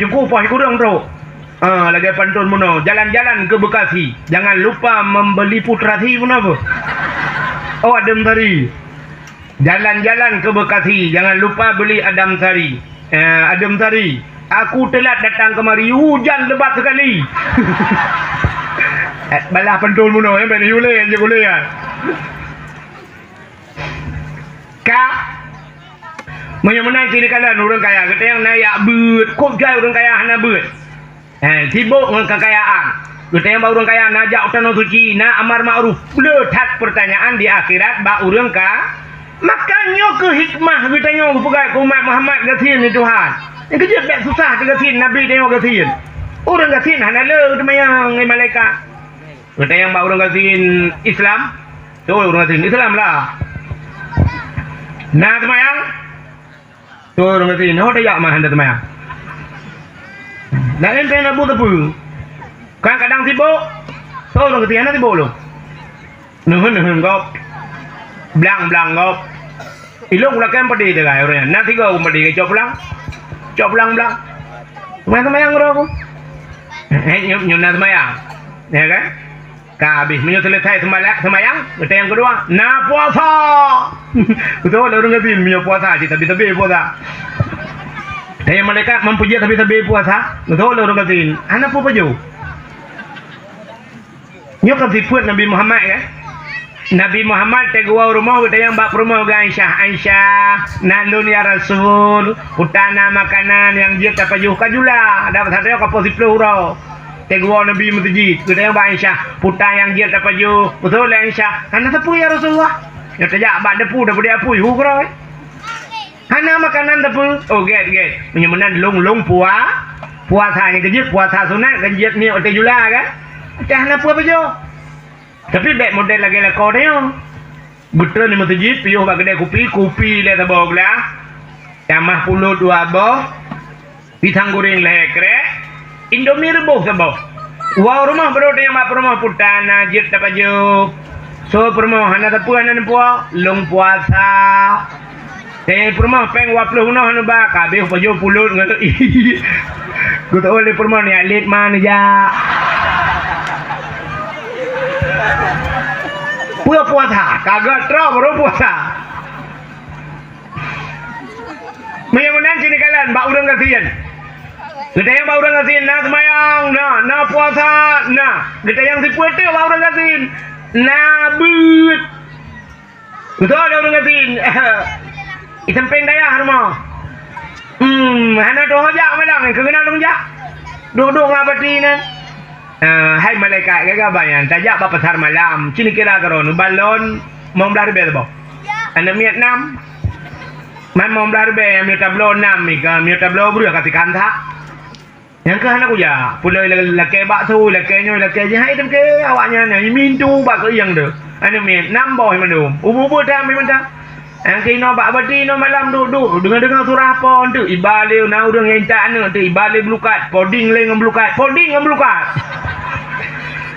teungku poh sikureueng trok. Ah, lagèe pantôn bunoe, jalan-jalan ke Bekasi, jangan lupa membeli putrasi bunoe beuh. Oh, adem sari. Jalan-jalan ke Bekasi, jangan lupa beli adem sari. Eh, adem sari. Aku telat datang kemari, hujan lebat sekali. Eh, balah pantôn bunoe, eh, bèk yue lé, anjing ulèe, ya. Ka. Meunyoe meunan cit neukalon ureueng kaya, geutanyong na jak beuet, kôb jai ureueng kaya hana beuet. Eh, sibok ngon keukayaan. Geutanyong bak ureueng kaya, na jak u tanoh suci, na amar makruf. Le that peurtanyaan di akhirat bak ureueng ka-, maka nyoe keuh hikmah geutanyoe geupeugah keu umat Muhammad gasien nyoe Tuhan. Nyang keujeuet bèk susah keu gasien, Nabi tanyoe gasien. Ureueng gasien hana le geuteumayang lé malaikat. Geutanyong bak ureueng gasien Islam, "Soe ureueng gasien?" "Islam lah." "Na teumayang?" "Soe ureueng gasien?" "Oh, tajak mah hana teumayang." "Laén pih na buet sapeue?" "Kan kadang sibok." "Soe ureueng gasien?" "Hana sibok lôn." Neuheun-neuheun gob. Blang-blang gob. Ilôn lakèe padé tinggai ureueng nyan. Na tiga ureueng padé cok pulang. Cok pulang-blang. Seumayang-seumayang uroe ku. Eh, nyoe, nyoe na seumayang. Ya kan? Ka habéh. Meunyoe seuleusai seumala-, seumayang, geutanyong keudua, "Na puasa?" Beutôi lé ureueng gasien meunyoe puasa, cit tabi-tabi puasa. Tanyong malaikat, "Man peujeuet tabi-tabi puasa?" Beutôi lé ureueng gasien. Hana peue pajoh. Nyoe kan sifeuet Nabi Muhammad, kan? Nabi Muhammad teuk geuwoe u rumoh, geutanyong bak peurumoh geuh Aisyah, "Aisyah, na lôn ya Rasul, peue na makanan nyang jeuet tapajoh?" Ka jula, dan masa nyoe ka poh siplôh uroe. Teuk geuwoe Nabi meuseujid, geutanyong bak Aisyah, "Peue nyang jeuet tapajoh?" Beutôi lé Aisyah, "Hana sapeue ya Rasulullah." Nyoe tajak bak depu, depu dia pui, hu keudroe. "Hana makanan sapeue?" "Oh, gèt, gèt. Meunyoe meunan lôn, lôn pua-, puasa nyang keujeuet, puasa sunat kan jeuet nyoe watèe jula kan? Watèe hana peue pajoh." Tapi bèk model lagèe lakoe tanyoe. Beutôi ni meuseujid, piôh bak keudè kupi, kupi lé saboh glah. Tamah pulut dua boh. Pisang goreng lhèe krèk, Indomie reubôh saboh. Woe u rumoh, padum tanyong bak peurumoh, "Peue na jeuet tapajoh?" Soe peurumoh, "Hana sapeue, hana neupuwoe, lôn puasa." Eh, peurumoh péng dua ploh unoe neuba, ka abéh pajoh pulot ngon ié. Geutoh lé peurumoh ni alit ma neujak. Peue puasa, ka geutroh baru puasa. Meunyoe meunan sini kalian bak ureuëng gasien. Geutanyong bak ureuëng gasien, na seumayang, na, na puasa, na. Geutanyong sipeue teuk bak ureuëng gasien, na beuet. Beutôi lé ureuëng gasien. Di sampéng dayah rumoh. Hmm, hana tuho jak malam, keu keunan lôn jak. Duek-duek ngon bati nyan. Ah, hai malaikat, gaga banyan, tajak bak pasar malam. Cini kira keudroe, balon, limong blaih ribèe saboh. Aneuk miet nam. Man limong blaih ribèe, meunyoe tabloe nam, mika, meunyoe tabloe breueh ka sikan that. Nyang keuh hana kujak, puloi la-, lakée bakso, lakée nyoe, lakée jih, hai teuke awaknyan nyang mintu bak keuieng teuh. Aneuk miet, nam boh mandum, ubu-ubu tam mantong. Nyang keuh inoe bak bati inoe malam duek-duek, deungoe-deungoe surah po teuk, iba lé na ureuëng nyang intat aneuk teuk, iba lé beulukat, poding lé ngon beulukat, poding ngon beulukat.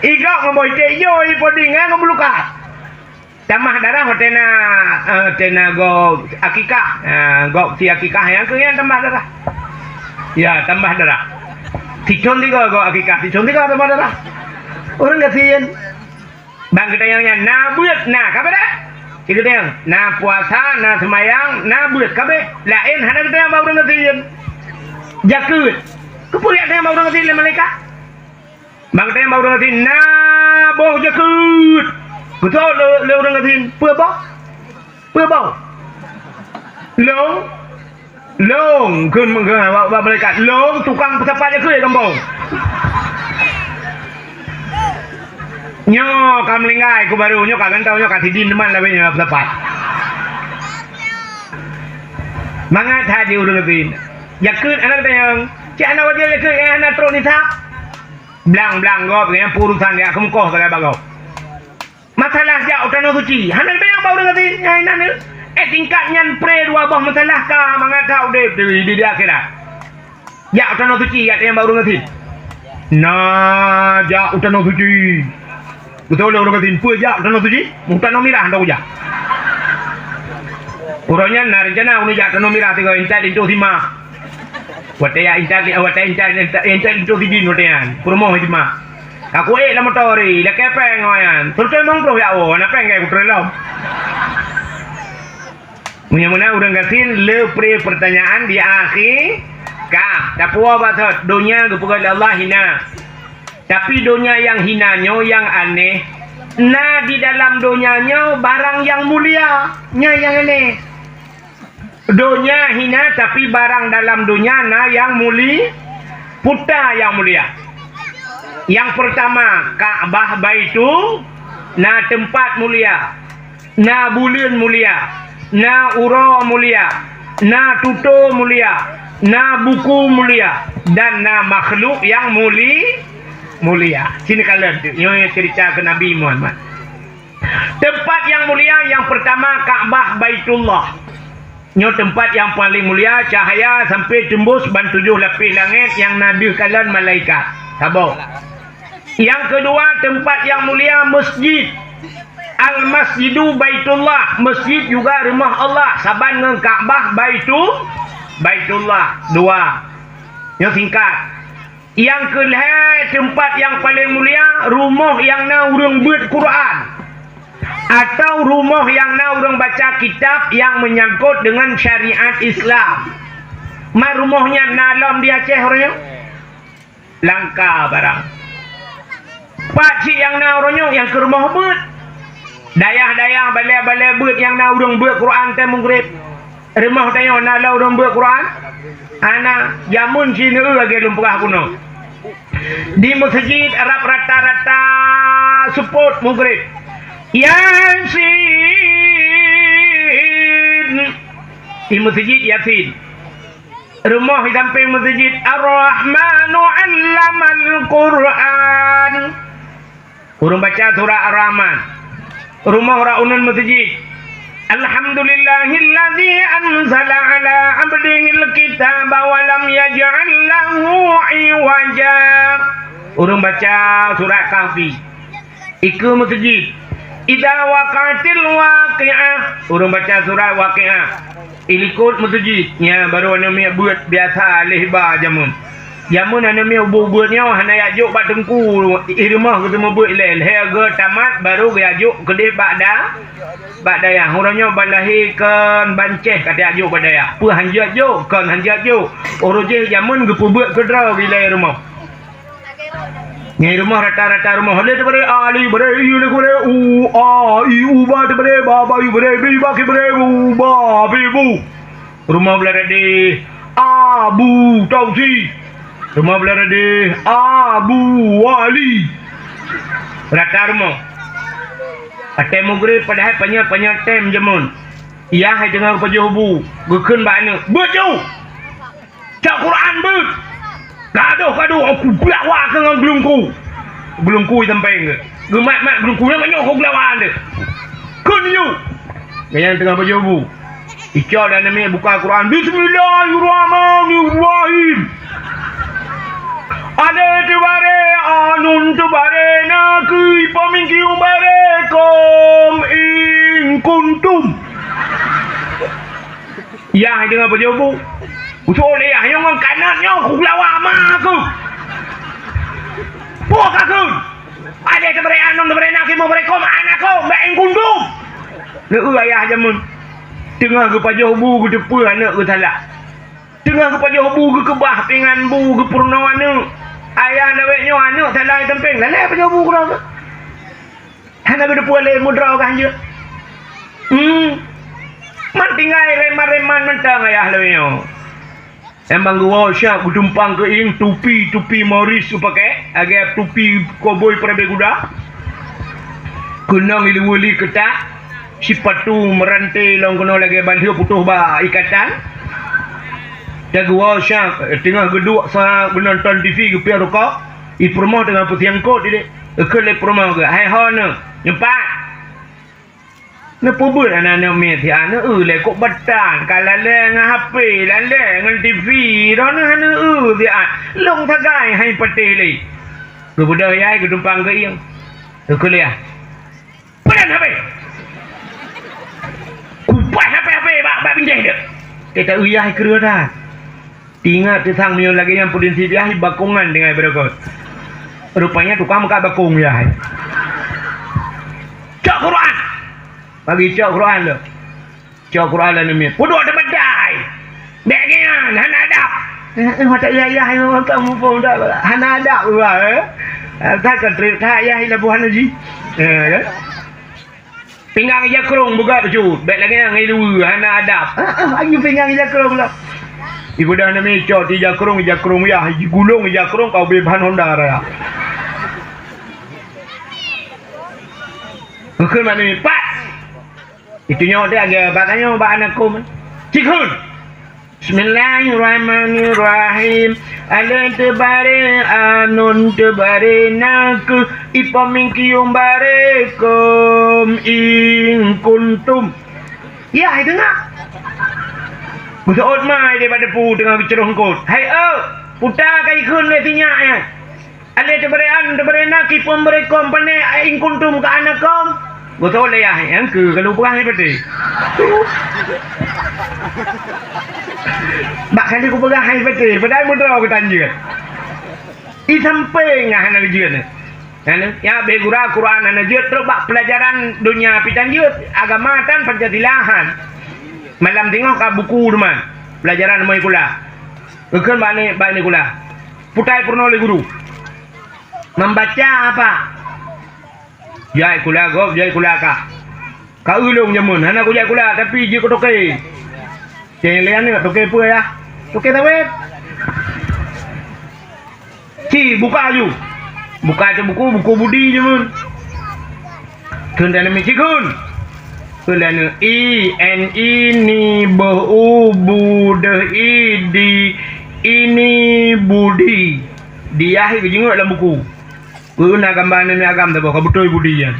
Igok ngon boh iték ijô, i poding ngon beulukat. Tamah darah watée na, eh, watée na gob akikah. Ha, gob si akikah nyang keu nyan tamah darah. Ya, tamah darah. Sithon tiga gob akikah, sithon tiga tamah darah. Ureuëng gasien. Bang geutanyong nyan, na beuet, na, ka beuet? Cit geutanyong, na puasa, na seumayang, na beuet, ka beuet? Laén hana geutanyong bak ureuëng gasien. Jakeuet. Keupeue jak tanyong bak ureuëng gasien lé malaikat? Bang tanyong bak ureuëng gasien, na boh jakeuet. Beutôi lé, lé ureuëng gasien, peue boh? Peue boh? Lôn, lôn, kheun, kheun bak, bak malaikat, lôn tukang peusapat jakeuet gampông. Nyoe ka meuninggai ku baru, nyoe ka gantau, nyoe ka sidin teuma laén nyoe peusapat. Mangat that di ureuëng gasien. Jakeuet hana geutanyong, cit hana wajéb jakeuet, hana trok nisab. Blang-blang gob, nyan peurusan jak keumeukoh sagai bak gob. Masalah jak u Tanoh Suci, hana geutanyong bak ureuëng gasien, nyan inan nyoe. Eh, tingkat nyan pré dua boh masalah ka mangat that udeb di, di, di akhirat. Jak u Tanoh Suci, jak tanyong bak ureuëng gasien. Na jak u Tanoh Suci. Beutôi lé ureuëng gasien, peue jak u Tanoh Suci? U Tanoh Mirah dak kujak. Uroe nyan na reuncana ulôn jak Tanoh Mirah tiga intat linto sima. Watée jak intat, watée intat, intat, intat linto sidin watée nyan. Peurumoh sima. Ka kuék lam moto ri, lakée péng awak nyan. Seureutoh limong ploh jak woe, hana péng keu kuteuré lom. Meunyoe meunan ureuëng gasien, le pré peurtanyaan di akhé ka. Tapuwoe bak thot, donya geupeugah lé Allah hina. Tapi donya nyang hina nyoe nyang aneh, na di dalam donya nyoe barang nyang mulia, nyoe nyang aneh. Donya hina, tapi barang dalam donya na nyang muli-, puta nyang mulia. Nyang peurtama, Ka'bah Baitu-, na teumpat mulia, na buleuen mulia, na uroe mulia, na tutoe mulia, na buku mulia, dan na makhluk nyang muli-, mulia. Sini kalon tu, nyoe cerita ke Nabi Muhammad. Teumpat nyang mulia nyang peurtama Ka'bah Baitullah. Nyoe teumpat nyang paleng mulia, cahya sampai teumbus ban tujoh lapéh langét nyang na deuh kalon malaikat. Saboh. Nyang keudua, teumpat nyang mulia masjid. Al-Masjidu Baitullah, masjid juga rumoh Allah, saban ngon Ka'bah Baitu-, Baitullah. Dua. Nyoe singkat. Nyang keulhée, teumpat nyang paleng mulia, rumoh nyang na ureuëng beuet Quran, atau rumoh nyang na ureuëng baca kitab nyang meunyangkot deungon syariat Islam. Ma rumoh nyan na lom di Aceh uroe nyoe? Langka barang. Pat cit nyang na uroe nyoe nyang keu rumoh beuet. Dayah-dayah, balée-balée beuet nyang na ureuëng beuet Quran teuh mugréb. Rumoh tanyoe na lom ureuëng beuet Quran? Hana, jameun sineuk lagée lôn peugah bunoe. Di meuseujid rab rata-rata seupôt mugréb. Yasin. Di meuseujid Yasin. Rumoh di sampéng meuseujid, Ar-Rahmanu 'allamal Qur'an. Ureuëng baca surat Ar-Rahman. Rumoh rot uneun meuseujid. Alhamdulillahilladzi anzala 'ala 'abdihil kitaba wa lam yaj'al lahu 'iwaja. Ureuëng baca surat Kahfi. Ikeue meuseujid. Idza waqa'atil waqi'ah. Ureuëng baca surat Waqi'ah. Ilikot meuseujid, nyan barô aneuk miet beuet biasa lé hiba jameun. Jameun aneuk miet ubeuet-ubeuet nyoe hana jak jok bak teungku, i rumoh geuteumeubeuet ilée, lhée geutamat barô geujak jok keudeh bak da-, bak dayah. Uroe nyoe ban lahé kon ban céh ka tajak jok bak dayah. Peue han jeuet jok, kon han jeuet jok. Uroe jéh jameun geupeubeuet keudroe ilée rumoh. Nyan rumoh rata-rata rumoh. Lé teubare a, li bare i, lé bare u, a, i, u, ba teubare ba, ba i bare bi, ba ki bare bu, ba bi bu. Rumoh blah radeh Abu Tausi. Rumoh blah radeh Abu Wali. Rata rumoh. Watée mugreb padahai panyöt-panyöt tem jameun. Yah hai teungoh geupajoh bu, geukheun bak aneuk, "Beuet ju!" Cok Quran beuet. Gadoh-gadoh aku geulawa keu ngon geulungku. Geulungku i sampéng geuh. Geumat-mat geulungku nyang nyoe aku geulawa deh. Kheun yue. Nyang teungoh pajoh bu. Icok dan nami buka Quran. Bismillahirrahmanirrahim. Alé teubare, anun teubare, nakeuh ipamingkiu bare, kom in kuntum. Yah deungoe pajoh bu. Usoe lé yah nyoe ngon kanot nyoe ku lawa ma aku. Puah ka kheun. Alé teubare anun teubare nakeuh ipamingkiu bare kom anakom bak in kuntum. Lé ayah jameun. Teungoh geupajoh bu geuteupeue aneuk geusalah. Teungoh geupajoh bu geukeubah pingan bu geupeurunoe aneuk. Ayah lawét nyoe aneuk salah i sampéng. Lalée pajoh bu keudroe. Hana geuteupeue lé meudroe ka hanjeuet. Hmm. Man tinggai reman-reman mantong ayah lawét nyoe. Emang geuwoe siap geutumpang keu ieng tupi-tupi Morris geupakée, lagée tupi koboi peurabée guda. Keunong ileue li keutak, sipatu meuranté lom keunoe lagée ban lheueh putôh bak ikatan. Tageuwoe siap teungoh geuduek sa geunonton T V geupiôh rukok, i peurumoh teungoh peusiang kot idéh. Geukheun lé peurumoh geuh, "Hai ho neuh, nyoe pat." Neupeubeuet aneuk-aneuk miet siat, neueu lé kok batan, ka lalée ngon H P, lalée ngon T V, droeneuh hana eu siat. Lôn sagai hai patéh lé. Geubeudôh yah geutumpang keu ieng. Geukheun lé yah, "Peue nan H P? Kupaih H P-H P bak, bak bintéh deuh." Teuta eu yah kreueh that. Ingat teusang meunyoe lagée nyan peulinsip yah bakongan tinggai beureugot. Rupanya tukang meukat bakong yah. Cok Quran! Bagi cok Quran lom. Cok Quran lom namiet. Peuduek teubadai! Bék nyan, hana adab! Eh, eh, mata yah, yah, yah, mata muphom dak, hana adab, eh? Eh, that ka trép that yah, laboh hana jih. Eh, kan? Pinggang ija krong beugat bacut, bék lagée nyang ileue hana adab. Ah, ah, ayu pinggang ija krong lah. Ibeudôh nami cot ija krong, ija krong yah, jigulong ija krong ka ubé ban honda raya. Geukheun mak nami, "Pat!" Itu nyoe teuh lagée bak tanyoe bak aneuk kôm. Cit kheun! Bismillahirrahmanirrahim. Alé teubare, anun teubare nakeuh, ipamingkiu bare kom in kuntum. Yah, hai deungoe. Geuseuôt mai daripada pu teungoh geucroh eungkôt. Hai eu, puta ka jikheun lé sinyak nyan. Alé teubare an, teubare nakeuh, ipeumbare kom pane, in kuntum ka anakom. Beutôi lé yah, nyang keu kalu peugah hai patéh. Bak kali kupeugah hai patéh, padahai meudroe geutanjeuet. I sampéng hana geujeuet. Hana, ya, beh gura Quran hana jeuet, trok bak pelajaran donya pih tan jeuet, agama tan Pancasila han. Malam singoh ka buku teuma, pelajaran moe kula. Geukheun bak ni, bak ni kula. Putai peurunoe lé guru. Membaca apa? Jai kula gob, jai kula kah. Ka ulôn jameun, hana kujak kula, tapi jeuet keu toke. Ceng lé aneuk, toke peue yah? Toke sawét. Ci, buka aju. Buka aju buku, buku budi jameun. Kheun dan mi cikun. Kheun dan i, n, i, ni, beuh, u, bu, deuh, i, di, ini, budi. Di yah i geujingot lam buku. Peue na gamba aneuk miet agam saboh ka beutôi budi nyan.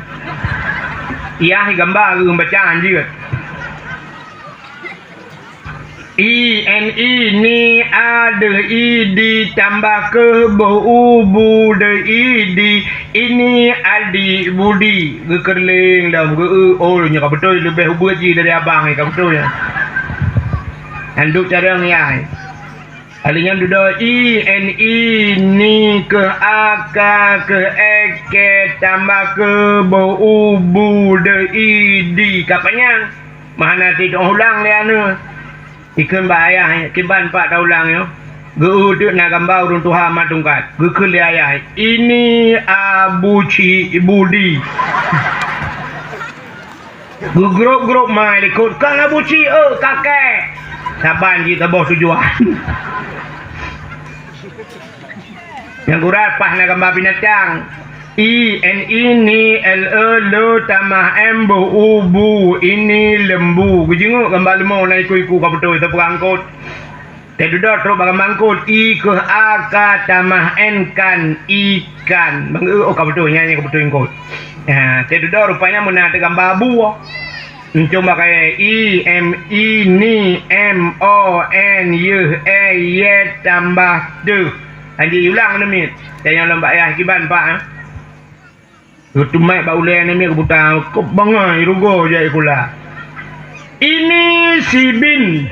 Yah gamba ureueng bacaan jeuet. I, n, i, ni, a, deuh, i, di, tambah keuh, beuh, u, bu, deuh, i, di, ini, adi, budi. Geukeureuléng lom, geu-, oh, nyoe ka beutôi leubeh ubeut jih dari abang nyoe ka beutôi nyan. Handuk carông yai. Kali nyan dudoe i, en, i, ni, keuh, a, ka, keuh, e, ke, tambah keu, bo, u, bu, de, i, di. Ka panyang. Meuhana teuh ulang lé aneuk. Ikheun bak ayah, kiban pak taulang nyoe. Geu-eu teuk na gamba ureueng tuha mat tungkat. Geukheun lé ayah, "Ini Abu Ci Budi." Geugrôp-grôp ma likot, "Kon Abu Ci, eu, kakek." Saban jih saboh tujuan. Nyang gura paih na gamba binatang. I, en, i, ni, el, e, le, tamah em, bu, u, bu, ini lembu. Geujingeuk gamba leumô na iku-iku ka beutôi sapeue angkot. Teududoe trok bak gamba angkot, i keuh a ka tamah en kan, ikan. Bang, e, oh, ka beutôi, nyan, nyan ka beutôi angkot. Ha, teududoe rupanya meunan teuh gamba bue. Encong bak kayèe i, em, i, ni, em, o, en, yeuh, e, ye, tambah teuh. Hanjeuet ulang aneuk miet. Dan nyang lom bak yah kiban, Pak, eh. Geutumat bak ulèe aneuk miet geuputa, keup bangai rugoe jak sikula. Ini si Bin.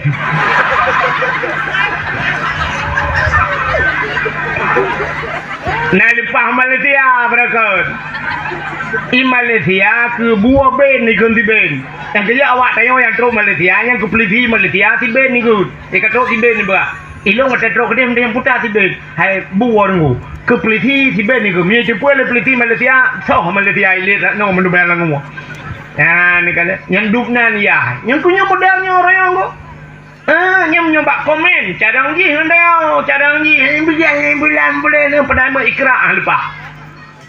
Na leupah Malaysia, beureukat. I Malaysia keu bue Ben ikheun si Ben. Nyang keu awak tanyoe nyang trok Malaysia, nyang keu peulisi Malaysia si Ben ikheun. Nyang ka trok si Ben nibak. Ilôn watèe trok keudeh meunan nyang puta si Ben. Hai bue nunggu. Keu peulisi si Ben ikheun. Meunyo teupeue lé peulisi Malaysia, soh Malaysia ilét rat nyoe meunubang langue. Nah, ni kali. Nyang dup nan ya. Nyang keu nyoe model nyoe royong ko. Ah, nyang nyoe bak komen. Cadang jih ngon dayau. Cadang jih. Hai bijang, hai bulan, bulan. Padahai meuikra, ah, leupah.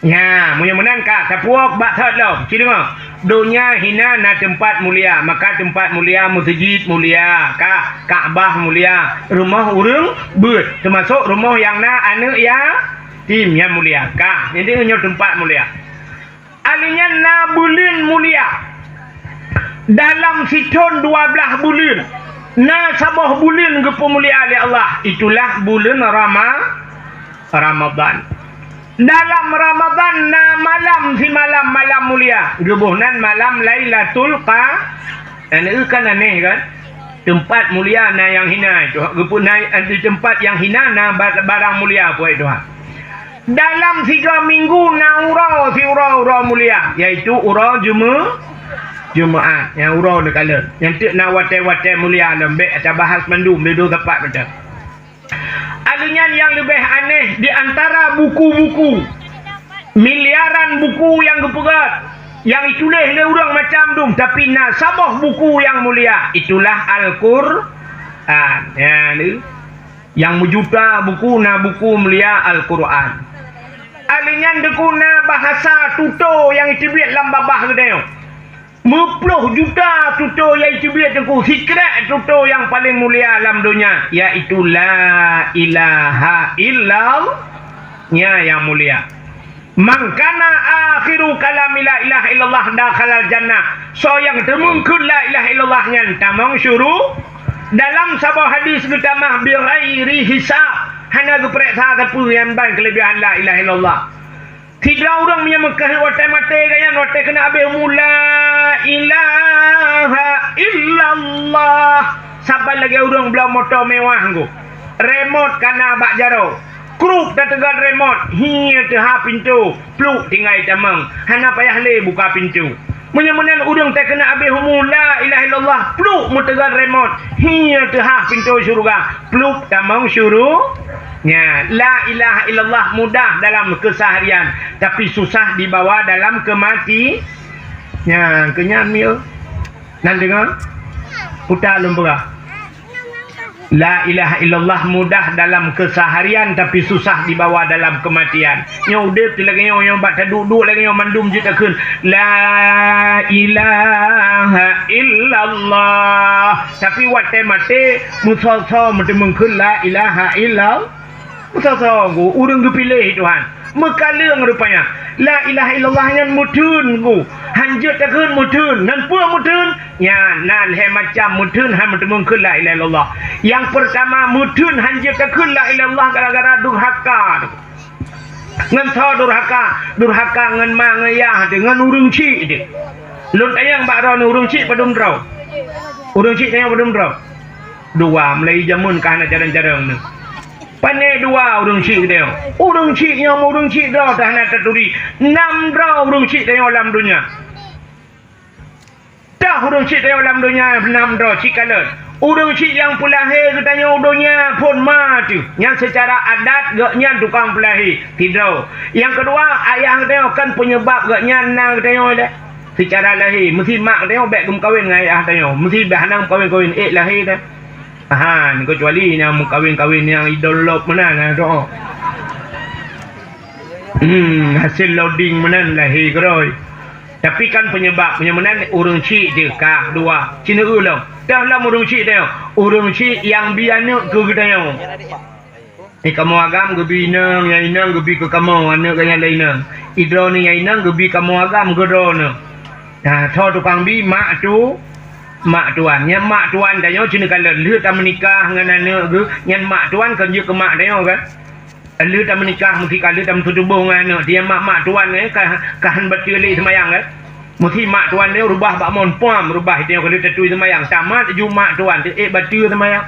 Nyan, meunyoe meunan ka, tapuwoe bak thot lom. Ci deungoe, donya hina na teumpat mulia, maka teumpat mulia meuseujid mulia, ka, Ka'bah mulia, rumoh ureueng beuet, teumasok rumoh nyang na aneuk yatim nyan mulia, ka. Jadi nyoe teumpat mulia. Alèh nyan na buleuen mulia. Dalam sithon dua blaih buleuen, na saboh buleuen geupeumulia lé Allah, itulah buleuen Rama-, Ramadhan. Dalam Ramadhan na malam simalam, malam mulia. Geuboh nan malam Lailatul Qa-, dan eu kan aneh kan? Teumpat mulia na nyang hina itu. Geupeu-, na di teumpat nyang hina na ba-, barang mulia, puai Tuhan. Dalam sigoe minggu na uroe siuroe uroe mulia, yaitu uroe Jume-, Jumaat. Nyang uroe neukalon. Nyang teuk na watèe-watèe mulia lom, bèk tabahas mandum, dudoe sapat mantong. Alèh nyan nyang leubeh aneh di antara buku-buku, miliaran buku nyang geupeugöt, nyang ituléh lé ureueng macam dum, tapi na saboh buku nyang mulia, itulah Al-Qur'an. Nyan, nyang meujuta buku na buku mulia Al-Qur'an. Alèh nyan teungku na bahasa tutoe nyang iteubiet lam babah geutanyoe. Meuploh juta tutoe nyang iteubiet teungku, sikrek tutoe nyang paleng mulia lam donya, yaitu la ilaha illallah. Nyan nyang mulia. "Man kana akhiru kalami la ilaha illallah dakhalal jannah." Soe nyang teumeung kheun la ilaha illallah nyan tamong syuru-, dalam saboh hadis geutamah bighairi hisab, hana geupareksa sapeue nyan ban keuleubihan la ilaha illallah. Sidroe ureueng meunyoe meukeuh watèe maté gobnyan, watèe keuneuk abéh umu, "La ilaha illallah." Saban lagèe ureueng bloe moto mewah nggu. Remot kana bak jaroe. Krup tateugon remot, hi teuhah pintoe, pluk tinggai tamong. Hana payah lé buka pintoe. Meunyoe meunan ureueng teuh keuneuk abéh umu, "La ilaha illallah," pluk meuteugon remot, hi teuhah pintoe syeuruga, pluk tamong syuru-, nyan, la ilaha illallah mudah dalam keuseharian, tapi susah dibawa dalam keumati-, nyan, keu nyan miyueb. Nan deungö? Puta lôn peugah. La ilaha illallah mudah dalam keuseharian, tapi susah dibawa dalam keumatian. Nyoe udép teuh lagèe nyoe, nyoe bak taduek-duek lagèe nyoe mandum jeuet takheun, "La ilaha illallah." Tapi watèe maté, meusoe-soe meuteumeung kheun la ilaha illallah. Meusoe-soe nggu, ureueng geupiléh Tuhan. Meukaleueng rupanya. La ilaha illallah nyan meutheun nggu. Han jeuet takheun meutheun. Ngon peue meutheun? Nyan, na lhèe macam meutheun han meuteumeung kheun la ilaha illallah. Nyang peurtama, meutheun han jeuet takheun la ilaha illallah gara-gara durhaka. Ngon soe durhaka? Durhaka ngon ma ngon yah teuh, ngon ureueng chik teuh. Lôn tanyong bak droeneuh, ureueng chik padum droe? Ureueng chik tanyoe padum droe? Dua, mulai jameun ka hana carông-carông nyoe. Pané dua ureuëng chik geutanyoe. Ureuëng chik nyoe, ureuëng chik droe teuh hana taturi. Nam droe ureuëng chik tanyoe lam donya. Teuh ureuëng chik tanyoe lam donya nam droe chik kalon. Ureuëng chik nyang peulahé geutanyoe donya phon ma teuh. Nyang seucara adat geuhnyan tukang peulahé, sidroe. Nyang keudua, ayah geutanyoe kon peunyebab geuhnyan na geutanyoe lé. Seucara lahé, meusi mak tanyoe bék geumeukawen ngon ayah tanyoe, meusi bék hana geumeukawen-kawen ék lahé teuh. Aha, keucuali nyang meukawen-kawen nyang idol lop meunan, ha, doh. Hmm, hasil loading meunan lahé keudroe. Tapi kan peunyebab, meunyoe meunan ureuëng chik teuh ka dua. Ci neueu lom. Teuh lom ureuëng chik teuh. Ureuëng chik nyang bi aneuëk keu geutanyoe. Di kamoe agam geubi inong, nyang inong geubi keu kamoe, aneuëk geuhnyan lé inong. Idroeneuh nyang inong geubi kamoe agam keu droeneuh. Nah, soe tukang bi, mak tu, mak tuan. Nyang mak tuan tanyoe ci neukalon lheueh tameunikah ngon aneuëk geuh, nyan mak tuan kon jeuet keu mak tanyoe kan. Lheueh tameunikah meusti ka lheueh tameutuboh ngon aneuëk, di mak, mak tuan, eh, ka, ka hán bateue lé seumayang kan. Meusti mak tuan nyoe reubah bak mon puam, reubah tanyoe ka lheueh tatui seumayang. Tamat ju mak tuan teuh ék bateue seumayang.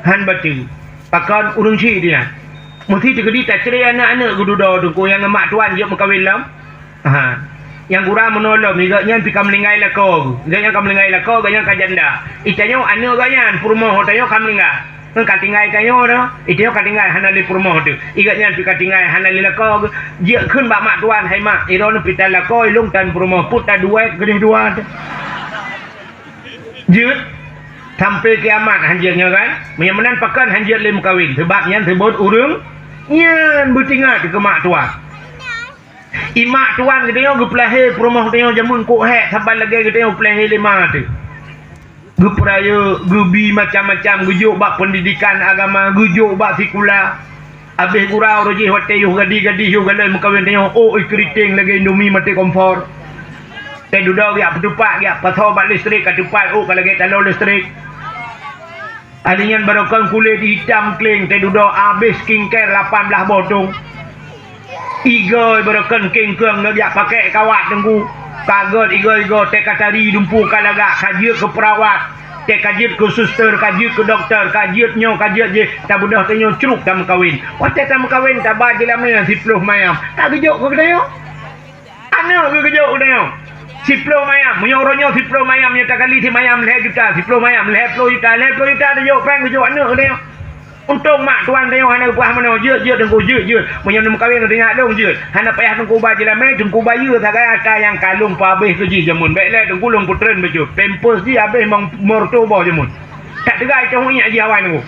Hán bateue. Pakon ureuëng chik nyan. Meusti teukeudi tacre aneuëk-aneuëk geududoe teungku nyang ngon mak tuan jeuet meukawen lom. Ha. Nyang gura meunoe lom, gobnyan pih ka meuninggai lakoe geuh. Gobnyan ka meuninggai lakoe, gobnyan ka janda. Itanyoe aneuëk gobnyan, peurumoh tanyoe ka meuninggai. Ngon ka tinggai tanyoe dah. Itanyoe ka tinggai hana lé peurumoh teuh. Gobnyan pih ka tinggai hana lé lakoe geuh. Jeuet kheun bak mak tuan, "Hai mak, droeneuh pih tan lakoe, lôn tan peurumoh, peuet taduek keudeh dua teuh." Jeuet. Sampai kiamat hán jeuet nyoe kan? Meunyoe meunan pakon hán jeuet lé meukawen, sabab nyan seubot ureuëng nyan beutingat keu mak tuan. I mak tuan geutanyoe geupeulahé peurumoh tanyoe jameun kok hék saban lagée geutanyoe peulahé lé ma teuh. Geupeurayeuk, geubi macam-macam, geujok bak peundidikan agama, geujok bak sikula. Abéh gura uroe jih watée yoh gadih-gadih yoh galai meukawen tanyoe ôk ikeuriting lagée indomie maté kompor. Teududoe geujak peutupat geujak pasoe bak listrik ka tupat ôk ka lagée taloe listrik. Alinyan barokon kulét itam kléng teududoe abéh skincare lapan blaih boh tông. Igoe barokon kéngkeung geujak pakék kawat teungku. Ka gét igoe-igoe teuka tari dumpu ka lagak ka jeuet keu peurawat. Teuka jeuet keu suster, ka jeuet keu doktor, ka jeuet nyoe, ka jeuet jih, tabeudôh tanyoe crok tameukawen. Watée tameukawen taba jeulamé siploh mayam. Ka geujok keu geutanyoe. Aneuëk geuh geujok geutanyoe. Siploh mayam, meunyoe uroe nyoe siploh mayam nyoe takali simayam lhée juta, siploh mayam lhée ploh juta, lhée ploh juta geujok péng geujok aneuëk geutanyoe. Untông mak tuan tanyoe hana geupeugah meunoe, "Jeuet, jeuet teungku, jeuet, jeuet." Meunyoe neumeukawen ngon teuingat lôn, jeuet. Hana payah teungku ba jeulamé, teungku bayeue sagai ata nyang ka lôn peuabéh keu jih jameun. Bék lé teungku lôn peutren bacut. Pampers jih abéh mong mor toh boh jameun. Tak teuga itong iék jih awai teungku.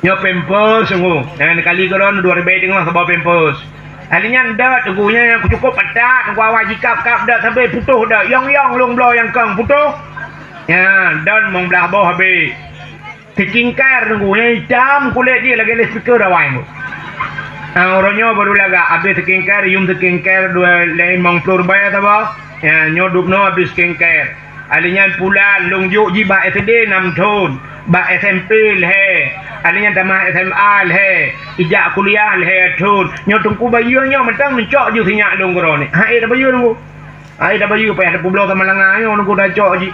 Nyoe pampers teungku. Nyang kali keudroe dua ribée teungoh saboh pampers. Alinyan dot teungku nyan nyang cukup patat teungku awai jikab-kab dot sabe putôh dot. Yong-yong lôn bloe nyang kong putôh. Nyan don mong blaih boh abéh. Skincare teungku nyang itam kulét jih lagée lé speaker awai teungku. Ah, uroe nyoe baru lagak abéh skincare, yum skincare dua limong ploh ribée saboh. Nyan nyoe dubnoe abéh skincare. Alinyan pulan lôn jok jih bak S D nam thon, bak S M P lhée, alinyan tamah S M A lhée, ijak kuliah lhée thon. Nyoe teungku bayeue nyoe mantong neucok ju sinyak lôn keudroe nyoe. Hai tabayeue teungku. Hai tabayeue payah tapeubloe sama langa nyoe teungku tacok jih.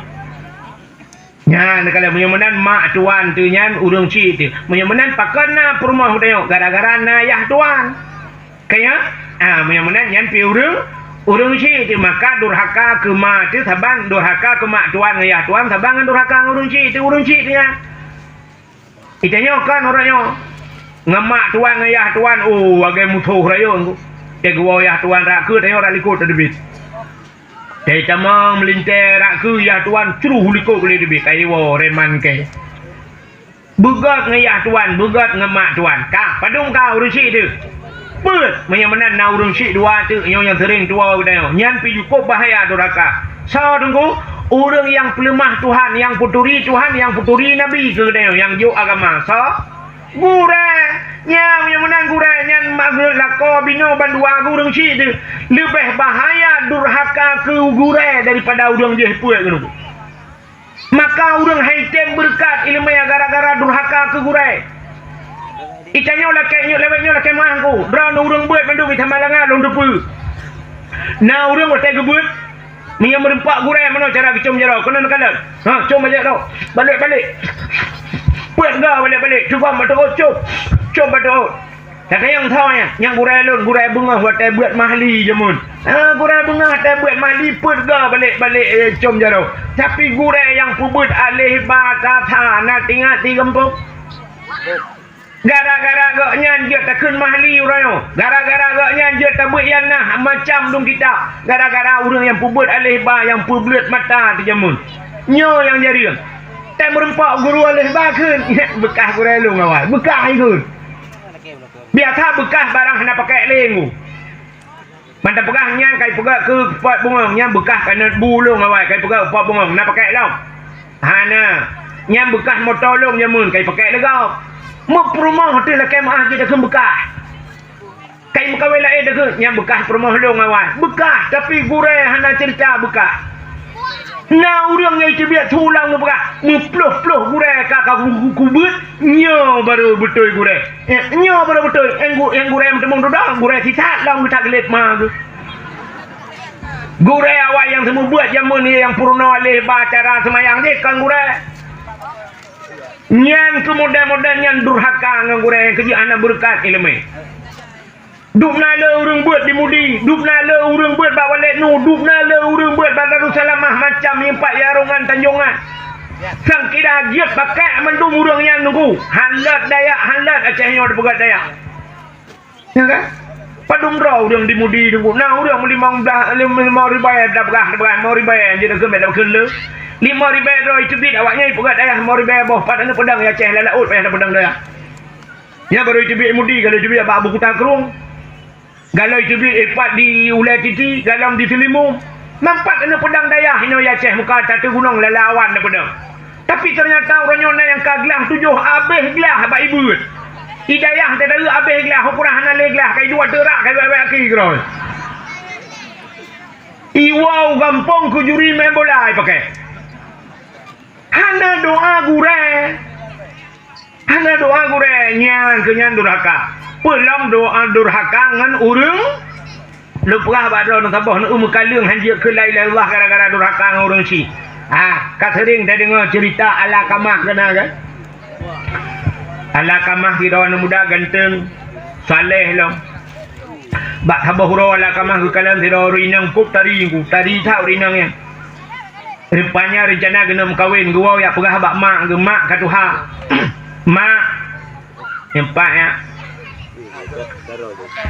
Nyan kala meunyoe meunan mak tuan teuh nyan ureuëng chik teuh. Meunyoe meunan pakon na peurumoh geutanyoe gara-gara na yah tuan. Kaya, ah, meunyoe meunan nyan pih ureuëng, ureuëng chik teuh maka durhaka keu ma teuh saban durhaka keu mak tuan ngon yah tuan saban ngon durhaka ngon ureuëng chik teuh, ureuëng chik teuh nyan. Itanyoe kan uroe nyoe ngon mak tuan ngon yah tuan, oh, lagée musoh rayeuk. Teuh geuwoe yah tuan rak keue tanyoe rak likot teubiet. Teuh tamong meulintée rak keue yah tuan cruh likot keu lé teubiet kaiwoe reman kée. Beugét ngon yah tuan, beugét ngon mak tuan. Ka, padum ka ureuëng chik teuh? Peuet, meunyoe meunan na ureuëng chik dua teuk nyoe nyang seuring tuwoe geutanyoe. Nyan pih cukup bahaya durhaka. Soe teungku? Ureuëng nyang peuleumah Tuhan, nyang peuturi Tuhan, nyang peuturi Nabi keu geutanyoe, nyang jok agama. Soe? Gurée. Nyan meunyoe meunan gurée, nyan makhluk lakoe binoe bandua ureuëng chik teuh. Leubeh bahaya durhaka keu gurée daripada ureuëng jih peuet keunoe. Maka ureuëng hai tem beureukat iéleumé gara-gara durhaka keu gurée. Itanyoe lakée nyoe lawét nyoe lakée meuah ku, droeneuh ureuëng beuet mandum itamah langa lôn teupeue. Na ureuëng watée geubeuet, Meunyoe meureumpok gurée meunoe cara geucom jaroe, keunoe neukalon. Ha, com bajée droe. Balek-balek. Peuet ga balek-balek. Cuba bak teuôt, com. Com bak teuôt. Tatanyong tho nyan, nyang gurée lôn, gurée beungoh watée beuet mahli jameun. Ha, gurée beungoh watée beuet mahli, peuet ga balek-balek, eh, com jaroe. Tapi gurée nyang peubeuet aléh ba that-that na teuingat di gampông. Gara-gara gobnyan jeuet takheun mahli uroe nyoe. Gara-gara gobnyan jeuet tabeuet ianah macam dum kitab. Gara-gara ureuëng nyang peubeuet aléh ba nyang peubeuet mata teujameun. Nyoe nyang jareueng. Tée meureumpok guru aléh ba kheun, beukah gurée lôn awai. Beukah ikheun. Biasa beukah barang hana pakai lé ngu. Ban tapeugah nyan kai peugah keu pot bungong, nyan beukah keuneuk bu lôn awai, kai peugah pot bungong, na pakai lom. Hana. Nyan beukah moto lôn jameun, kai pakai lé gob. Meupeurumoh teuh lakée meuáh jeuet takheun beukah. Kai meukawen laén takheun, nyan beukah peurumoh lôn awai. Beukah, tapi gurée hana ceurita beukah. Na ureuëng nyang teubiet su lam geupeugah, meuploh-ploh gurée ka, ka ku-, ku-, kubeuet, nyoe barô beutôi gurée. Eh, nyoe barô beutôi, nyang gu-, nyang gurée meuteumong dudoe, gurée sisat lom geutak glét ma geuh. Gurée awai nyang seumeubeuet jameun nyoe nyang peurunoe lé ba cara seumayang jih kon gurée. Nyan keu model-model nyan durhaka ngon gurée nyang keujeuet hana beureukat iéleumé. Dubna le ureuëng beuet di Mudi, dubna le ureuëng beuet bak Walek Nu, dubna le ureuëng beuet bak Darussalamah macam nyan pat Yarongan Tanjongan. Sang kira jeuet pakai mandum ureuëng nyan nunggu. Han lôt Dayak, han lôt Aceh nyoe dipeugah Dayak. Ya kan? Padum droe ureuëng di Mudi nunggu. Na ureuëng limong blah, lim-, limong ribèe dah peugah, dah peugah limong ribèe jeuet keu meunan keu le. Limong ribèe droe teubiet awak nyan peugah Dayak limong ribèe boh pat aneuk peudong ya Aceh lam laôt payah na peudong Dayak. Nyan barô teubiet Mudi, galom teubiet bak Abu Kuta Krueng. Galom teubiet ipat di Ulèe Titi, galom di Seulimeum. Nampak keuneuk peudong Dayak inoe ya Aceh muka tatu gunong lala awan na peudong. Tapi teunyata uroe nyoe na nyang ka glah tujoh abéh glah bak ibeuet. Di Dayak teudeue abéh glah, ukurang hana lé glah, kai dua teurak, kai wèk-wèk aki keudroe. Iwoe gampông keu juri main bola ipakai. Hana doa gurée. Hana doa gurée, nyan keu nyan durhaka. Peulom doa durhaka ngon ureuëng leuprah bak droe saboh neu meukaleueng hanjeuet keu la ilaha illallah gara-gara durhaka ngon ureuëng syiek. Ha, ka seuring tadeungoe ceurita Alakamah keunan kan? Alakamah sidroe aneuk muda ganteng, saleh lom. Bak saboh uroe Alakamah geukalon sidroe ureuëng inong kôb tari, tari that ureuëng inong nyan. Rupanya reuncana geuneuk meukawen, geuwoe jak peugah bak mak geuh, "Mak ka tuha." "Mak," nyan pat nyan,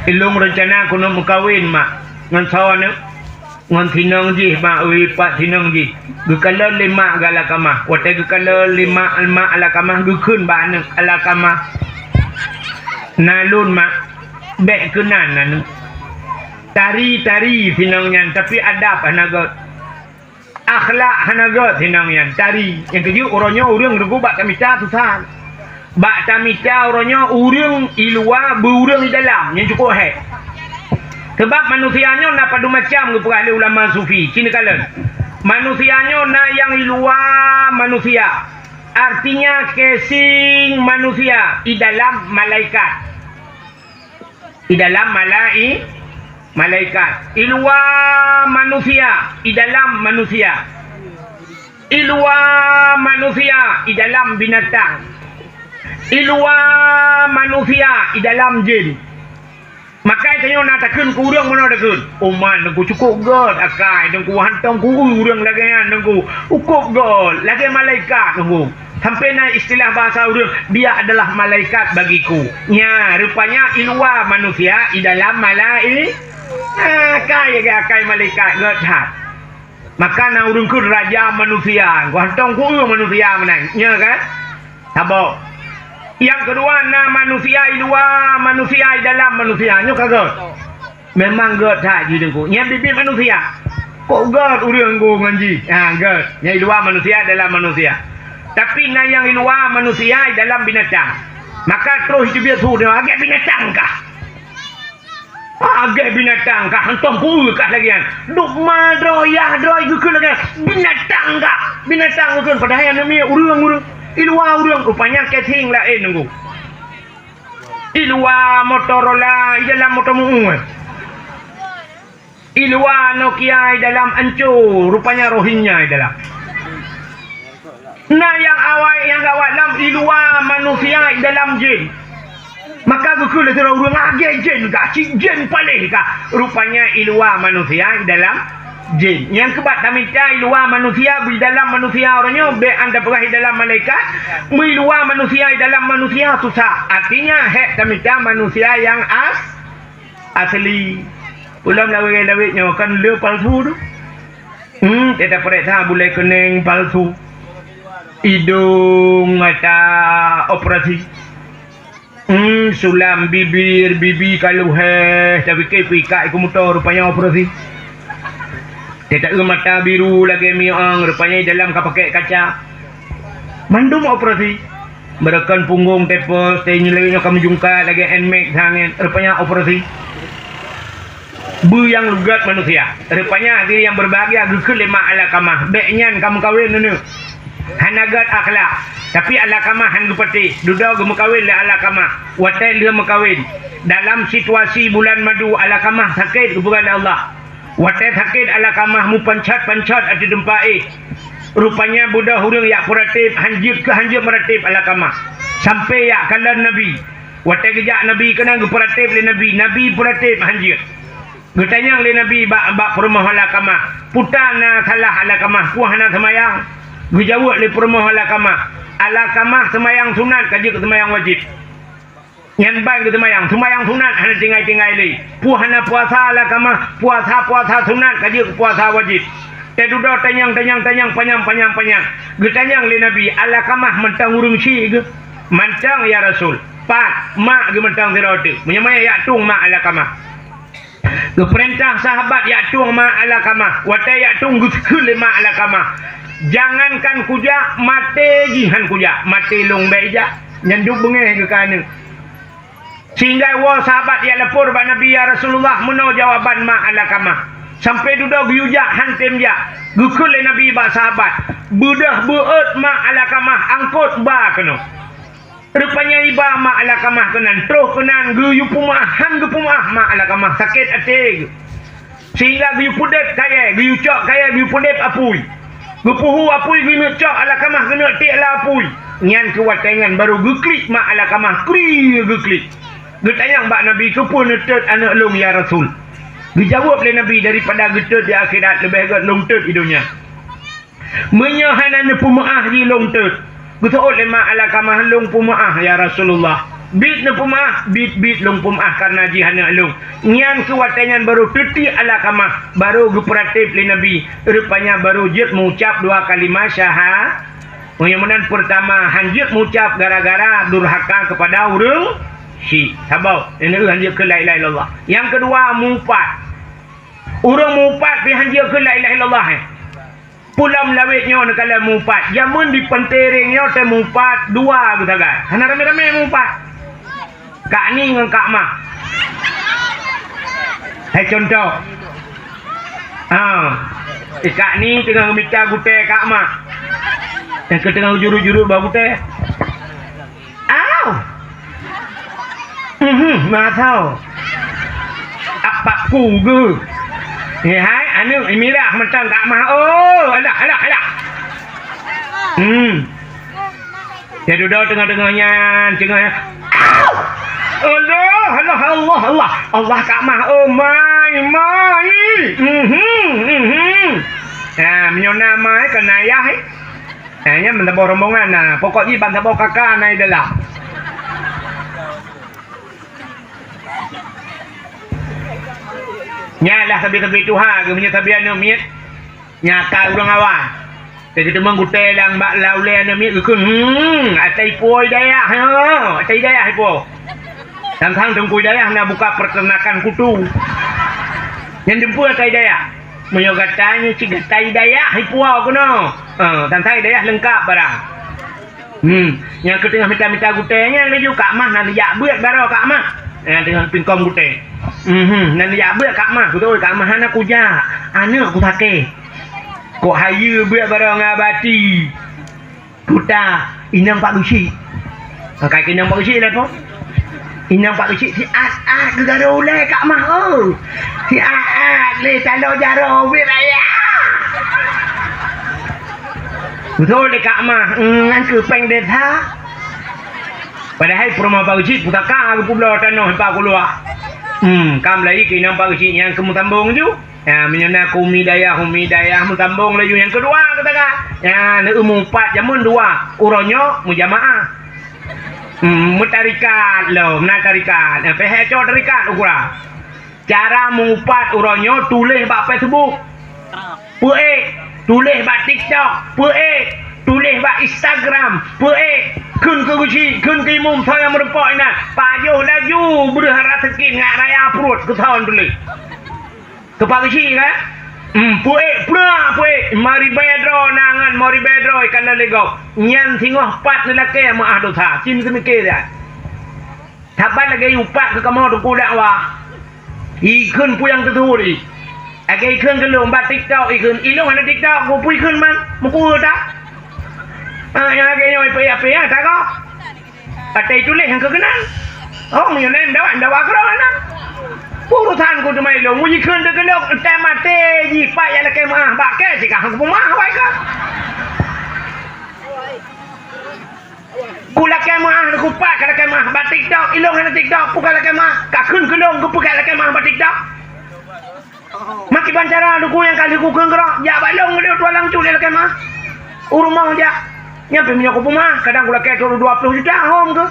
"ilôn reuncana keuneuk meukawen, Mak, ngon soe nyoe?" "Ngon sinong jih, Mak, wéh pat sinong jih." Geukalon lé mak geuh Alakamah. Watée geukalon lé mak, mak Alakamah geukheun bak aneuk Alakamah, "Na lôn, Mak, bék keunan aneuk. Tari-tari sinong nyan, tapi adab hana gét." Akhlak hana gét sinong nyan, tari. Nyang keujeuet uroe nyoe ureuëng teungku bak tamita susah. Bak tamita uroe nyoe ureuëng i luwa beu ureuëng i dalam, nyan cukôp hék. Sabab manusia nyoe na padum macam geupeugah lé ulama sufi, ci neukalon. Manusia nyoe na nyang i luwa manusia, artinya casing manusia, i dalam malaikat. I dalam malai-, malaikat. I luwa manusia, i dalam manusia. I luwa manusia, i dalam binatang. I luwa manusia, i dalam jén. Maka tanyoe na takheun keu ureuëng meunoe takheun, "Oh man, Teungku, cukôp gét akai, Teungku, hantom ku ureuëng lagée nyan, Teungku. Cukôp gét, lagée malaikat, Teungku." Sampai na istilah bahasa ureuëng, "Dia adalah malaikat bagiku." Nya, rupanya i luwa manusia, i dalam malai-, ah, akai, akai malaikat, gét that. Maka na ureuëng kheun raja manusia, hantom ku ureuëng manusia meunan, nya kan? Saboh. Nyang keudua na manusia i luwa manusia, i dalam manusia, nyoe ka gét. Memang gét that jih Teungku. Nyan biet-biet manusia. Kok gét ureuëng Teungku ngon jih? Ha, gét. Nyang i luwa manusia, dalam manusia. Tapi na nyang i luwa manusia, i dalam binatang. Maka troh teubiet su nyoe, "Lagée binatang kah? Lagée binatang kah? Hantom peue kah lagée nyan?" Dum ma droe, yah droe geukheun lagée nyan, "Binatang kah? Binatang," geukheun. Padahai aneuk miet ureuëng, ureuëng. I luwa ureuëng, rupanya casing laén Teungku. I luwa Motorola, i dalam moto meu-ueng. I luwa nokia, i dalam ancô, rupanya Rohingya i dalam. Na nyang awai nyang gawat lom, i luwa manusia, i dalam jin. Maka geukheun lé sidroe ureuëng, "Ah, jén, jén kah, cit jén paléh kah." Rupanya i luwa manusia, i dalam jén. Nyang keubat tamita i luwa manusia, beu i dalam manusia uroe nyoe, bék an tapeugah i dalam malaikat, beu i luwa manusia, i dalam manusia susah. Artinya, hék tamita manusia nyang as-, asli. Ulôn lawét-lawét nyoe kan le palsu tu. Hmm, teuta peuriksa bulée keuneng palsu. Idong mata operasi. Hmm, sulam bibir, bibi ka luheh, tapike pih ikat ikoh moto, rupanya operasi. Teuta mata biru lagée miong, rupanya dalam ka pakai kaca. Mandum operasi. Beureukan punggong tepos, teunyeleueng nyoe ka meujungkat lagée Nmax sangat, rupanya operasi. Beu nyang lugét manusia. Rupanya hadirin yang berbahagia, geukheun lé mak Alakamah, bék nyan ka meukawen neuneuk. Hana gét akhlak. Tapi Alakamah han geupatéh. Dudoe geumeukawen lé Alakamah. Watée lheueh meukawen, dalam situasi bulan madu, Alakamah sakét geupeugah lé Allah. Watée sakét Alakamah meupanchat-panchat ateueh teumpat éh. Rupanya beudôh ureuëng jak peuratéb, hanjeuet keu hanjeuet meuratéb Alakamah. Sampai jak kalon Nabi. Watée geujak Nabi keunan geupeuratéb lé Nabi, Nabi peuratéb hanjeuet. Geutanyong lé Nabi bak, bak peurumoh Alakamah, "Peue na salah Alakamah, peue hana seumayang?" Geujaweueb lé peurumoh Alakamah, "Alakamah seumayang sunat ka jeuet keu seumayang wajéb. Nyan ban keu seumayang, seumayang sunat hana tinggai-tinggai lé. Peue hana puasa Alakamah, puasa-puasa sunat ka jeuet keu puasa wajéb." Teududoe tanyong, tanyong, tanyong, panyang, panyang, panyang. Geutanyong lé Nabi, "Alakamah mantong ureuëng syik geuh?" "Mantong, ya Rasul." "Pat?" "Mak geuh mantong sidroe teuk." Meunyoe manyang jak tueng mak Alakamah. Geupeurintah sahabat jak tueng mak Alakamah. Watée jak tueng geukheun lé mak Alakamah, "Jangankan kujak, maté jih han kujak, maté lôn bék jak." Nyan duek beungéh geuh keu aneuk. Sehingga woe sahabat jak lapor bak Nabi, "Ya Rasulullah, meunoe jawaban mak Alakamah. Sampai dudoe geuyue jak han tem jak." Geukheun lé Nabi bak sahabat, "Beudôh beuet mak Alakamah, angkot ba keunoe." Rupanya iba mak Alakamah keunan, troh keunan geuyue peumeuáh, han geupeumeuáh mak Alakamah, sakét até geuh. Sehingga geuyue peudép kayée, geuyue cok kayée, geuyue peudép apui. Geupeuhu apui geuneuk cok Alakamah, geuneuk tiek lam apui. Nyan keuh watée nyan barô geuklik mak Alakamah, kri geuklik. Geutanyong bak Nabi, "Keupeue neutot aneuk lôn, ya Rasul?" Geujaweueb lé Nabi, "Daripada geutot di akhirat, leubeh gét lôn tot di donya." Meunyoe hana neupeumeuáh jih lôn teuk, geuseuôt lé mak Alakamah, "Lôn peumeuáh, ya Rasulullah. Biet neupeumeuáh, biet-biet lôn peumeuáh kareuna jih aneuk lôn." Nyan keuh watée nyan barô teutiek Alakamah, barô geupeuratéb lé Nabi, rupanya barô jeuet meuucab dua kalimah syaha-, meunyoe meunan peurtama han jeuet meuucab gara-gara durhaka keupada ureuëng syik. Saboh, nyan han jeuet kheun la ilaha illallah. Nyang keudua, meuupat. Ureuëng meuupat pih han jeuet kheun la ilaha illallah, eh. Peue lom lawét nyoe neukalon meuupat. Jameun di Peuntering nyoe teuh meuupat dua geusagai. Hana ramé-ramé meuupat. Kak Ni ngon Kak Mah. Hai contoh. Ha. Eh, Kak Ni teungoh mita gutée Kak Mah. Nyang keuh teungoh jurut-jurut bak gutée. Au! Mhm, masa. Apa ku ge? Eh, hai, aneuk mirah mantong Kak Mah. Oh, alah, alah, alah. Hmm. Dia duduk tengah-tengah nyan, tengah nyan. Au! Allah, Allah, Allah, Allah. Allah Kak Mah. Oh, mai, mai. Mhm, mhm. Ha, meunyoe na mai, keu ayah, eh. Eh, nyan ban saboh rombongan na. Pokok jih ban saboh kaka na i dalam. Nyan lah sabe-sabe tuha geuh, meunyoe sabe aneuk miet, nyan ka ureueng awai. Teukeuteumeung gutée lam bak lam ulée aneuk miet geukheun, "Hmm, ata ipo i dayah, ha, ata i dayah ipo." Sang-sang teungku i dayah na buka peternakan kutu. Nyan jumpa ata i dayah. Meunyoe gata nyoe cit gata i dayah ipo keunoe. Ha, sang-sang i dayah leungkap barang. Hmm, nyang keuh teungoh mita-mita gutée nyan laju Kak Mah na neujak beuet baroe Kak Mah. Nyang teungoh pingkong gutée. Mhm, na neujak beuet Kak Mah, beutôi Kak Mah hana kujak. Aneuk kusakét. Kok hayeue beuet baroe ngon abati. Puta, inong Pak Geuchik. Ka inong Pak Geuchik lé po. Inong Pak Geuchik siat-at geugaro ulèe Kak Mah, oh. Siat-at lé taloe jaroe ubit raya. Beutôi lé Kak Mah, hmm, nyan keuh péng desa. Padahai peurumoh Pak Geuchik pusaka geupeubloe tanoh ipa keuluwa. Hmm, ka meulayeue keu inong Pak Geuchik nyang keu meusambong ju. Ya, meunyoe na keu umi dayah, umi dayah meusambong laju nyang keudua geutanyoe. Ya, neueu meuupat jameun dua, uroe nyoe meujamaah. Hmm, meutarikat lom, na tarikat. Nah, peuhé cok tarikat ukura. Cara meuupat uroe nyoe tuléh bak Facebook. Peuék, tuléh bak TikTok. Peuék, tuléh bak Instagram. Peuék, kheun keu geuchik, kheun keu imum soe nyang meurumpok inan. Pajoh laju breueh rasa sakét ngat raya pruet keu soe tuléh. Keu Pak Geuchik kan? Hmm, peuék, peuék, peuék. Meuribèe droe na ngon meuribèe droe ikalon lé gob. Nyan singoh pat neulakèe meuáh dosa. Cit keuneuk keu dia. Saban lagèe upat keu kamoe teungku dakwah. Ikheun peue nyang teutuléh. Lagèe ikheun keu lôn bak TikTok ikheun. Ilôn hana TikTok, peue ikheun man? Meupeue that? Ah, nyang lagèe nyoe ipeuék-peuék that kah? Até tuléh nyang keu keunan. Oh, meunyoe laén dawa, dawa keudroe na. Urusan ku teuma ilôn, meunyoe kheun teukeulok, teumaté jih, pat nyang lakèe meuáh bak kèe, sikah han kupeumeuáh awai ka. Ku lakèe meuáh, ku pat ka lakèe meuáh bak TikTok, ilôn hana TikTok, peue ka lakèe meuáh, ka kheun keu lôn, keupeue ka lakèe meuáh bak TikTok. Makiban cara teungku nyang ka lheueh kukheun keudroe, jak bak lôn lé tualang cut lé lakèe meuáh. U rumoh jak. Nyan pih meunyoe kupeumeuáh, kadang kulakèe trôk dua ploh juta hom keuh.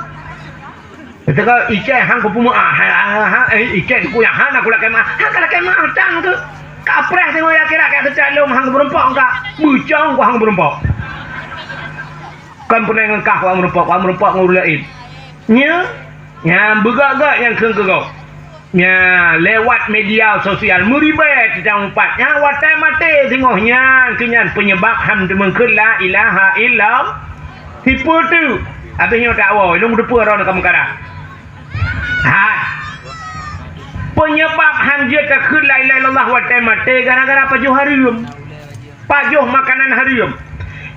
Keuteuka icé han kupeumeuáh, ha, ha, ha, eh, icé teungku nyang hana kulakèe meuáh, han kalakèe meuáh tan keuh. Kapreh teungoh di akhirat ka teucat lôn han kupeureumpok ka. Beucong ku han kupeureumpok. Kon peureulèe ngon kah wak meurumpok, wak meurumpok ngon ureueng laén. Nyan, nyan beugöt-göt nyang kheun keu gob. Nyan, lewat media sosial, meuribèe teutameupat. Nyan, watèe maté singoh nyan, keu nyan peunyebab han teumeung kheun la ilaha illallah. Sipeue teuk? Abéh nyoe dakwa, lôn teupeue droeneuh ka meukarat. Hai. Peunyebab han jeuet takheun la ilaha illallah watèe maté gara-gara pajoh hareuem. Pajoh makanan hareuem.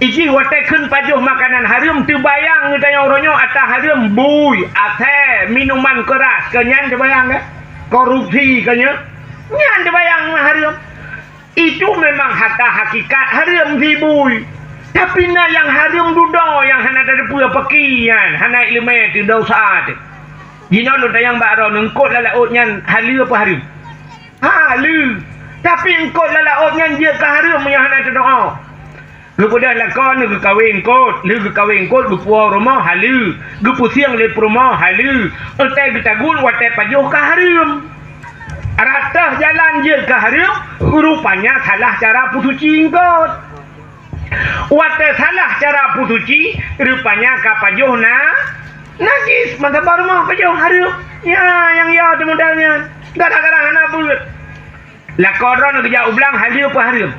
Ijih watèe kheun pajoh makanan hareuem, teubayang geutanyoe uroe nyoe ata hareuem, bui, asèe, minuman keuras, keu nyan teubayang, kan? Korupsi, keu nyan. Nyan teubayang hareuem. Itu memang hata hakikat hareuem sibui. Tapi na nyang hareuem dudoe nyang hana tateupeue pakri nyan, hana ileumèe teuh dosa teuh. Jinoe lôn tanyong bak droeneuh, eungkôt lam laôt nyan haleue apa hareuem? Haleue. Tapi eungkôt lam laôt nyan jeuet keu hareuem meunyoe hana teudoa. Geupeudeuh lakoe neuh geukawé eungkôt, lheueh geukawé eungkôt geupuwoe rumoh haleue, geupeusieng lé peurumoh haleue, eunteuk geutagun watèe pajoh ka hareuem. Rot teuh jalan jeuet ka hareuem, rupanya salah cara peusuci eungkôt. Watèe salah cara peusuci, rupanya ka pajoh na najis, mantong bak rumoh pajoh hareuem. Ya, nyang ya teumodal nyan. Gara-gara hana beuet. Lakoe droeneuh geujak u blang haleue apa hareuem?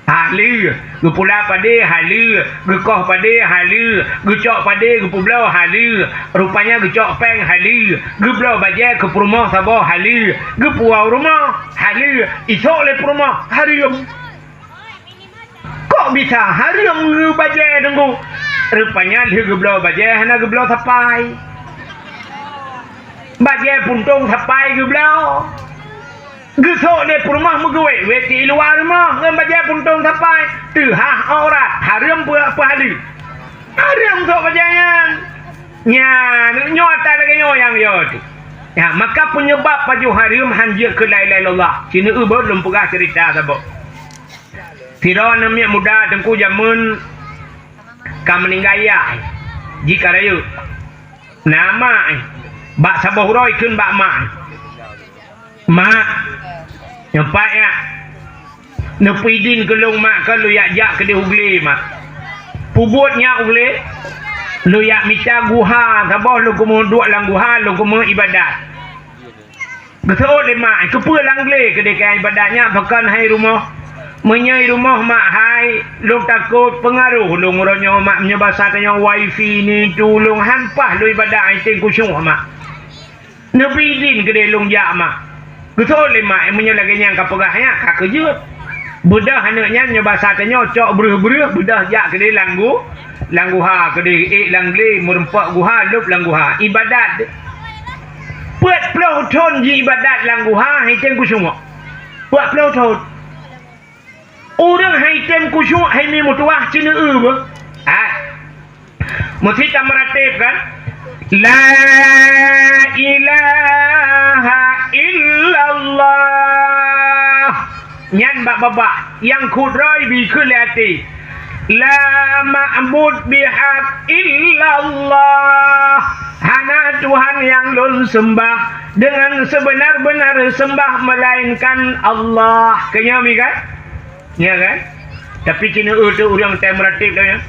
Haleue, geupula padé haleue, geukoh padé haleue, geucok padé geupeubloe haleue, rupanya geucok péng haleue, geubloe bajèe keu peurumoh saboh haleue, geupuwoe u rumoh haleue, isok lé peurumoh hareuem. Kok bisa hareuem geubajèe teungku? Rupanya lheueh geubloe bajèe hana geubloe sapai. Bajèe puntông sapai geubloe. Geusok lé peurumoh meugeuwét-wét di luwa rumoh ngon bajèe puntông sapai, teuhah aurat, hareuem peu-, peuhaleue. Hareuem sok bajèe nyan. Nyan, nyoe ata lagèe nyoe nyang yo teuh. Nyan, maka peunyebab pajoh hareuem han jeuet keu la ilaha illallah. Sineuk beuet lôn peugah ceurita saboh. Sidroe aneuk miet muda teungku jameun ka meuninggai yah, jih ka rayeuk. Na mak, bak saboh uroe ikheun bak mak. Mak, nyoe pat nyak, neupeuidin keu lôn mak, keu lôn yak jak keudeh u glé mak. Peubuet nyak u glé, lôn yak mita guha saboh lôn keumeung duek lam guha lôn keumeung iébadat. Geuseuôt lé mak, keupeue lam glé keudeh keu iébadat nyak pakon hai rumoh? Meunyoe i rumoh mak hai, lôn takot peungaroh lôn uroe nyoe mak, meunyoe basa tanyoe wifi ni tu lôn han paih lôn iébadat ai teng khusyuk mak. Neubri idin keudeh lôn jak mak. Geuseuôt lé mak, meunyoe lagèe nyan ka peugah nyan ka keujeuet. Beudôh aneuk nyan nyoe basa tanyoe cok breueh-breueh, beudôh jak keudeh lam gu-, lam guha keudeh, ék lam glé, meurumpok guha, lôb lam guha. Iébadat. Peuet ploh thon jiibadat lam guha, hai tem khusyuk. Peuet ploh thon. Ureuëng hai tem khusyuk, hai mi meutuwah, ceuneueu beuh. Ah. Meusti tameuratéb kan? La ilaha illallah. Nyan bak babah, nyang khudrah bri keu lé até. La ma'bud bihaq illallah. Hana Tuhan nyang lôn seumbah deungon seubeuna-beuna seumbah meulainkan Allah. Keunyoe mi kan? Nya kan? Tapi ceuneueu teuh ureuëng tem meuratéb dah nyan.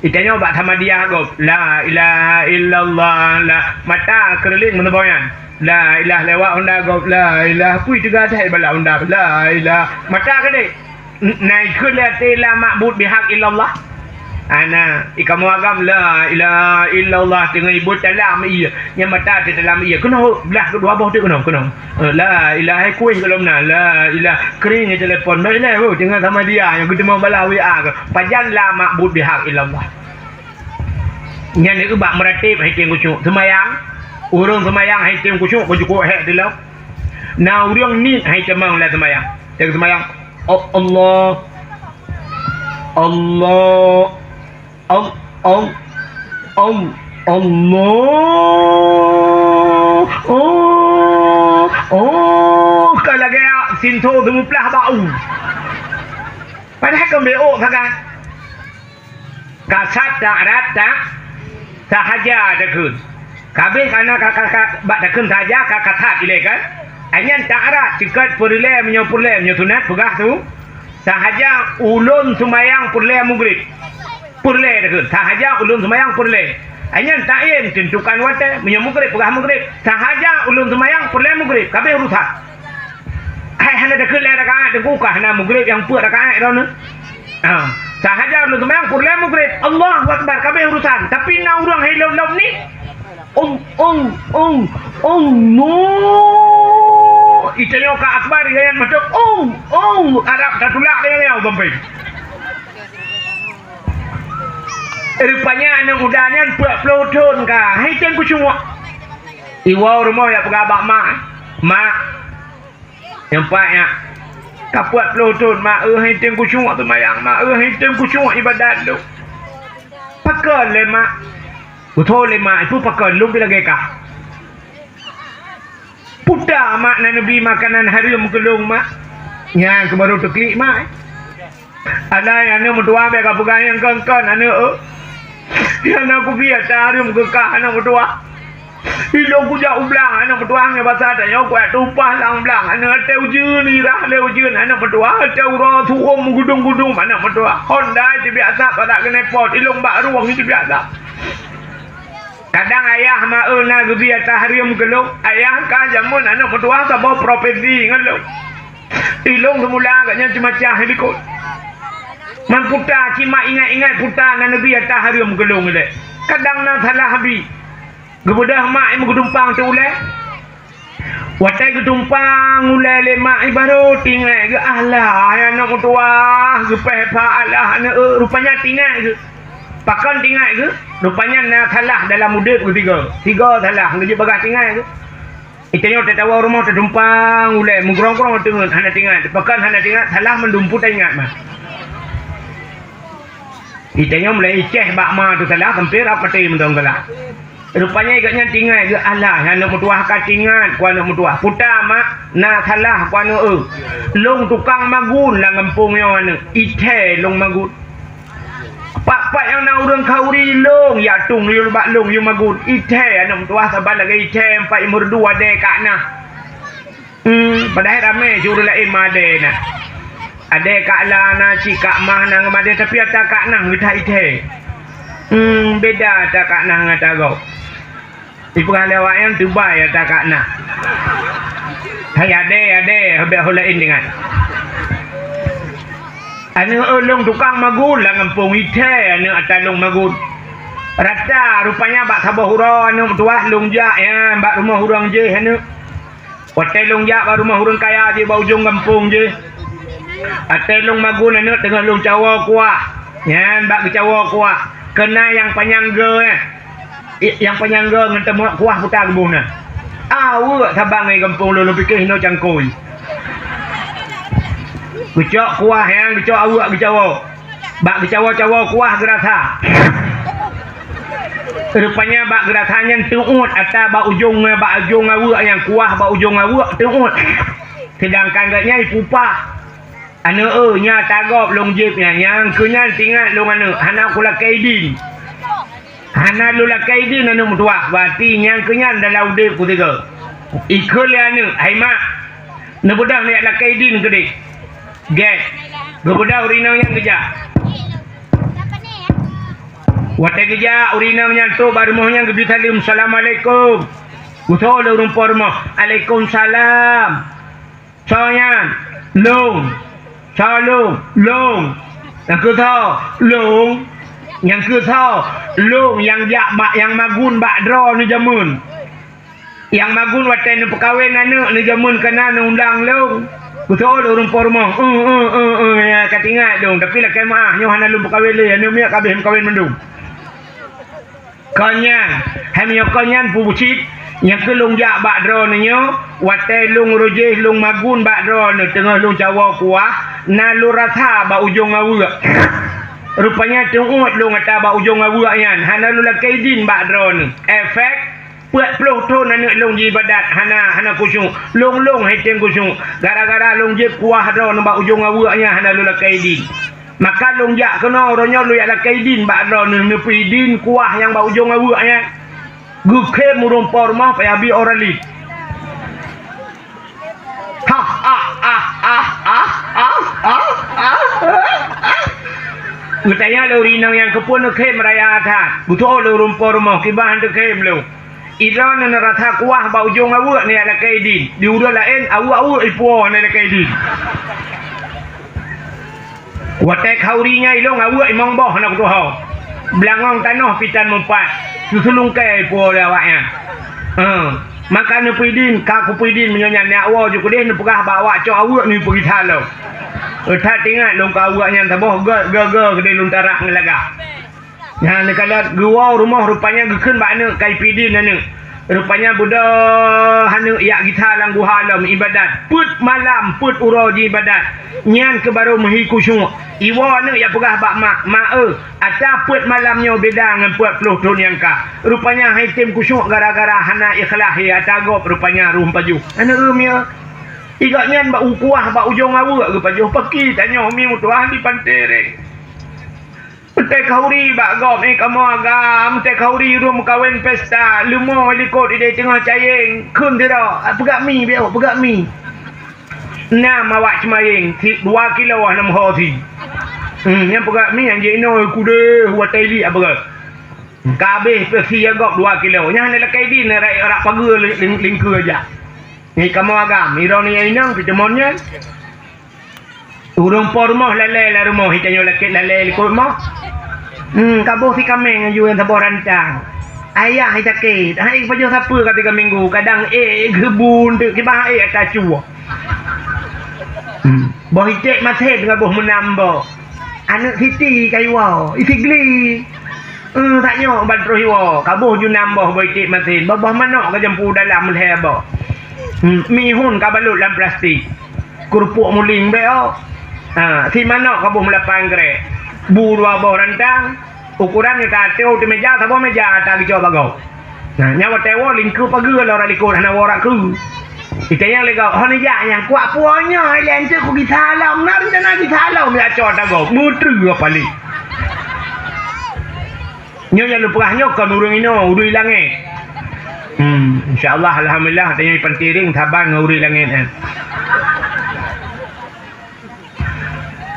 Itanyoe bak Samadiyah gob, la ilaha illallah, la mata keureuling meuneuboh nyan. La ilaha lewat honda gob, la ilaha pui teuga that bala honda, la ilaha mata keudeh. Naikheun lé até la ma'bud bihaq illallah. Ana ikamu agam la ilaha illallah teungoh ibu talam iya. Nyang mata teuh dalam ié, keunoe blah keudua boh teuh keunoe, keunoe. Eh, la ilaha kueh golom na, la ilaha kering telepon, la ilaha oh, teungoh Samadiyah nyang geuteumé bala W A keu. Pajan la ma'bud bihaq illallah. Nyan keuh bak meuratéb hai tem khusyuk. Seumayang, ureuëng seumayang hai tem khusyuk, khusyuk hék dilom. Na ureuëng niet hai tem lam seumayang. Tem seumayang, oh, Allah, Allah, Al-, al-, al-, Allah. Oh, oh, ka lagée sinto teumuplah bak u. Padahai kon bék sagai. Kasat ta'arat ta-, sahaja takheun. Kabeh kana ka, ka, ka, bak takheun sahaja ka kasat ilée kan. Anyan ta'arat ceukat peureulée meunyoe peureulée meunyoe sunat peugah su. Sahaja ulôn seumayang peureulée mugrib. Peureulée takheun. Sahaja ulôn seumayang peureulée. Anyan ta'yin tentukan watée, meunyoe mugrib peugah mugrib. Sahaja ulôn seumayang peureulée mugrib. Kabeh urusan. Hai hana takheun lhée rakaat teungku ka hana mugrib nyang peuet rakaat droeneuh. Ha. Sahaja ulôn seumayang peureulée mugrib. Allahu Akbar kabeh urusan. Tapi na ureuëng hai lom-lom ni. Oh, oh, oh, oh, no. Itanyoe ka akbar, iyan mantong. Oh, oh, harab tatulak lé nyan sampé. Rupanya aneuk muda nyan peuet ploh thon ka. Hai tem khusyuk. Iwoe rumoh jak peugah bak mak. Mak, Nyang paih nyan, ka peuet ploh thon, mak, eh, hai tem khusyuk seumayang, mak, eh, hai tem khusyuk ibadat lôn. Pakon lé, mak? Beutôi lé, mak, peue pakon lôn pih lagée kah. Peue ta, mak, na neubi makanan hareuem keu lôn, mak? Nyan keuh barô teuklik, mak. Alah, aneuk meutuwah, bék kapeugah nyang kon-kon, aneuk, eh. Nyang na kubi ata hareuem keu kah, aneuk meutuwah. Ilôn kujak u blang, aneuk meutuwah, ngon basa tanyoe kujak tumpah lam blang. Aneuk, watée ujeuen, irah lé ujeuen, aneuk meutuwah, watée uroe su'um meugudong-gudong, aneuk meutuwah. Honda teubiasa padak keuneuk pot, ilôn bak rueng teubiasa. Kadang ayah ma eu na geubi ata hareuem keu lôn, ayah ka jameun aneuk meutuwah saboh profesi ngon lôn. Ilôn seumula gobnyan ceumacah likot. Man peue ta cit mak ingat-ingat peue ta na neubi ata hareuem keu lôn ilée. Kadang na salah bi. Geubeudôh mak nyang meugeudeumpang teuh ulée. Watée geutumpang ulée lé mak nyan barô tingai geuh, alah, aneuk meutuwah, geupéh pha alah aneuk, eh, rupanya tingai geuh. Pakon tingai geuh? Rupanya na salah dalam udeb geuh tiga. Tiga salah, geujeuet bagah tingai geuh. Itanyoe tatawa rumoh tatumpang ulée, meugrong-grong teungeut hana tingat. Pakon hana tingat, salah mandum peue taingat mah. Itanyoe mulai iceh bak ma teuh salah, sampoe rab maté mantong salah. Rupanya gobnyan tingat geuh, alah, aneuk meutuwah ka tingat ku aneuk meutuwah. Peue ta, mak, na salah ku aneuk eu. Lôn tukang magun lam gampông nyoe aneuk. Ithée lôn magun. Pat-pat nyang na ureuëng khauri lôn, ya tueng yue bak lôn yue magun. Ithée aneuk meutuwah saban lagée ithée empat meurdu adée ka na. Hmm, padahai ramé si ureuëng laén ma adée na. Adée ka la na, cit ka mah na ngon adée, tapi ata ka na geutah ithée. Hmm, beda ata ka na ngon ata gob. Ipeugah lé awak nyan teubai ata ka na. Hai adée, adée, hubek ho laén deungon. Aneuk eu lôn tukang magun lam gampông, ithée aneuk ata lôn magun. Rata rupanya bak saboh uroe aneuk meutuwah lôn jak nyan bak rumoh ureuëng jéh aneuk. Watée lôn jak bak rumoh ureuëng kaya jih bak ujong gampông jih. Watée lôn magun aneuk teungoh lôn cawoe kuah. Nyan bak geucawoe kuah. Keunan nyang panyang geu nyan. I-, nyang panyang geu ngon teumok kuah peue ta geuboh na. Aweuek saban ngon gampông lôn, lôn piké hinoe cangkôi. Geucok kuah nyan, geucok aweuek geucawoe. Bak geucawoe-cawoe kuah geurasa. Rupanya bak geurasa nyan teuôt ata bak ujong, bak ujong aweuek nyan, kuah bak ujong aweuek teuôt. Seudangkan gobnyan ipupah. Aneuk, eu, nyan ata gob lôn jieb nyan, nyang keu nyan teuingat lôn aneuk, hana kulakée idin. Hana lôn lakée idin aneuk meutuwah, berarti nyang keu nyan dalam udeb kusigoe. Ikheun lé aneuk, "Hai mak, neubeudôh neujak lakée idin keudeh." Gét. Geubeudôh ureueng inong nyan geujak. Watée geujak ureueng inong nyan trok bak rumoh nyan geubri saleuem, "Assalamualaikum." Geusoe lé ureueng po rumoh, "Alaikumsalam." Soe nyan? Lôn. Soe lôn? Lôn. Nyang keu soe? Lôn. Nyang keu soe? Lôn nyang jak bak nyang magun bak droeneuh jameun. Nyang magun watée neupeukawen aneuk neujameun kana neuundang lôn. Keusoe lôn ureueng po rumoh. "Eu, eu, eu, eu, ya, ka teuingat lôn, tapi lakée meuáh, nyoe hana lôn peukawen lé, aneuk miet ka abéh meukawen mandum." Kon nyan, hai meunyoe kon nyan peue cit, nyang keu lôn jak bak droeneuh nyoe, watée lôn rojéh lôn magun bak droeneuh teungoh lôn cawoe kuah, na lôn rasa bak ujong aweuek. Rupanya teuôt lôn ata bak ujong aweuek nyan, hana lôn lakée idin bak droeneuh. Efek, peuet ploh thon aneuk lôn jiibadat hana, hana khusyuk. Lôn-lôn hai teueng khusyuk, gara-gara lôn jieb kuah droeneuh bak ujong aweuek nyan hana lôn lakée idin. Maka lôn jak keunoe uroe nyoe lôn jak lakée idin bak droeneuh neupeuidin kuah nyang bak ujong aweuek nyan. Geukhém ureueng po rumoh payah bi ora lip. Hah, ah, ah. Geutanyong lé ureueng inong nyan, "Keupeue neukhém raya that?" Geutu'oh lé ureueng po rumoh, "Kiban han teukhém lôn. Droeneuh neurasa kuah bak ujong aweuek neujak lakée idin. Di uroe laén aweuek-aweuek ipuwoe hana lakée idin." Watée khauri nyan ilôn aweuek limong boh hana kutuho. Beulangong tanoh pih tan meupat, seuseulungkée ipuwoe lé awaknyan. Heuh, maka neupeuidin, ka kupeuidin meunyoe nyan neujak woe ju keudeh neupeugah bak awak cok aweuek neuh peugisa lom. That teuingat lôn keu aweuek nyan saboh geu-, geu-, geu keudeh lôn tarah ngon lagak. Nyan neukalon geuwoe u rumoh, rupanya geukheun bak aneuk, ka ipeuidin aneuk. Rupanya beudôh aneuk jak gisa lam guha lom ibadat. Peuet malam, peuet uroe jiibadat. Nyan keuh barô meuhi khusyuk. Iwoe aneuk jak peugah bak mak, "Mak, eu, ata peuet malam nyoe beda ngon peuet ploh thon nyang ka." Rupanya han item khusyuk gara-gara hana ikhlaih, ata gob rupanya rhueng pajoh. Aneuk, eu, miet. Igobnyan bak u-, kuah bak ujong aweuek geupajoh, paki tanyoe mi meutuah di Panté Reng. Meutée khauri bak gob, eh, kamoe agam, meutée khauri ureueng meukawen pesta, leumo likot ideh teungoh cayeng, kheun sidroe, "Peugah mi, beu peugah mi." Nam awak Ceumayeng, si dua kilo nam ho si. Hmm, nyang peugah mi, nyang jinoe kudeh, watée li apa ke? Ka abéh peusi gob dua kilo. Nyan hana lakée idin, rak, rak pageue ling-, ling-, lingkeue jak. Nyoe kamoe agam, droeneuh nyang inong, pih teumon nyan. Ureueng po rumoh lalée lam rumoh, itanyoe lakée lalée likot moh. Hmm, ka boh si kaméng aju nyang saboh rantang. Ayah sakét, hai pajoh sapeue ka tiga minggu, kadang ék geubun teuk, kiban ék ata cue. Hmm, boh iték masen ngon boh meunam boh. Aneuk Siti ka iwoe, i Sigli. Hmm, tanyoe ban troh iwoe, ka boh ju nam boh boh iték masen, boh-boh manok ka jampu dalam lhée boh. Hmm, mie hun ka balot lam plastik. Keurupuk muling bèk oh. Ha, si manok ka boh meulapan grek. Bu dua boh rantang, ukuran nyoe ka ateueh u teumèja, saboh mèja ka geucok bak gob. Nah, nyan watèe woe lingkeu pageue lom rot likot hana woe rot keue. Itanyong lé gob, "Ho neujak nyan?" "Kuak puwoe nyoe, ilèe eunteuk kugisa lom." Na reuncana gisa lom, jak cok ata gob. Meutreue paléh. Nyoe nyang lôn peugah nyoe kon ureueng inoe, ureueng langèt. Hmm, insya Allah, alhamdulillah, tanyoe i Panté Reng saban ngon ureueng langèt nyan.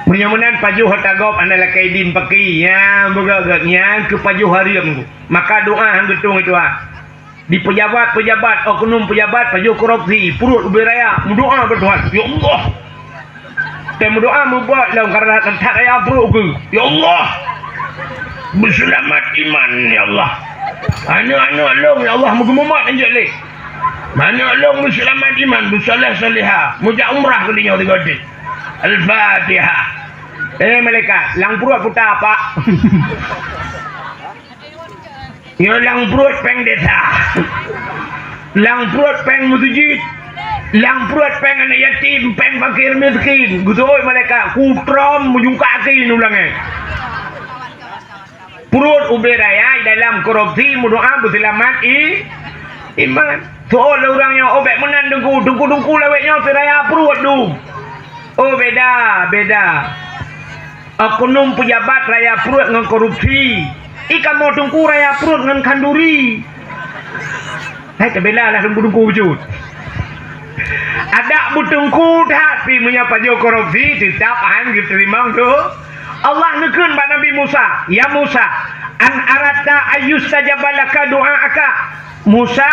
Meunyoe meunan pajoh ata gob hana lakèe idin paki, nyan beugèt-gèt, nyan keuh pajoh hareuem. Maka doa han geutueng itu, ah. Di pejabat-pejabat, oknum pejabat pajoh korupsi, pruet ubé raya, meudoa bak Tuhan, "Ya Allah!" Watèe meudoa meubuet lom karena that raya pruet keuh, "Ya Allah! Beuseulamat iman, ya Allah! Aneuk-aneuk lôn, ya Allah, meugeumumat anjeuk lé! Aneuk lôn beuseulamat iman, beusaleh-saleha, meujak umrah keu linyoe sigoe." Al-Fatihah. Eh, malaikat, lam pruet puta, Pak. Nyoe lam pruet péng desa. Lam pruet péng meuseujid, lam pruet péng aneuk yatim, péng fakir miskin. Geuseuôt malaikat, kutrom meujungkak keu u langét. Pruet ubé raya dalam korupsi, meudoa beuseulamat i-, iman. Seuôt lé ureuëng nyoe, "Oh, bék meunan Teungku, Teungku-teungku lawét nyoe siraya pruet dum." Oh, beda, beda. Oknum peujabat raya pruet ngon korupsi. I kamoe Teungku raya pruet ngon khanduri. Hai, tabela lah Teungku-teungku bacut. Adak beuteungku that, pi meunyoe pajoh korupsi, teutap han geuteurimong tu. Allah neukheun bak Nabi Musa, "Ya Musa, an aratta ayyustajaba laka du'aaka?" Musa,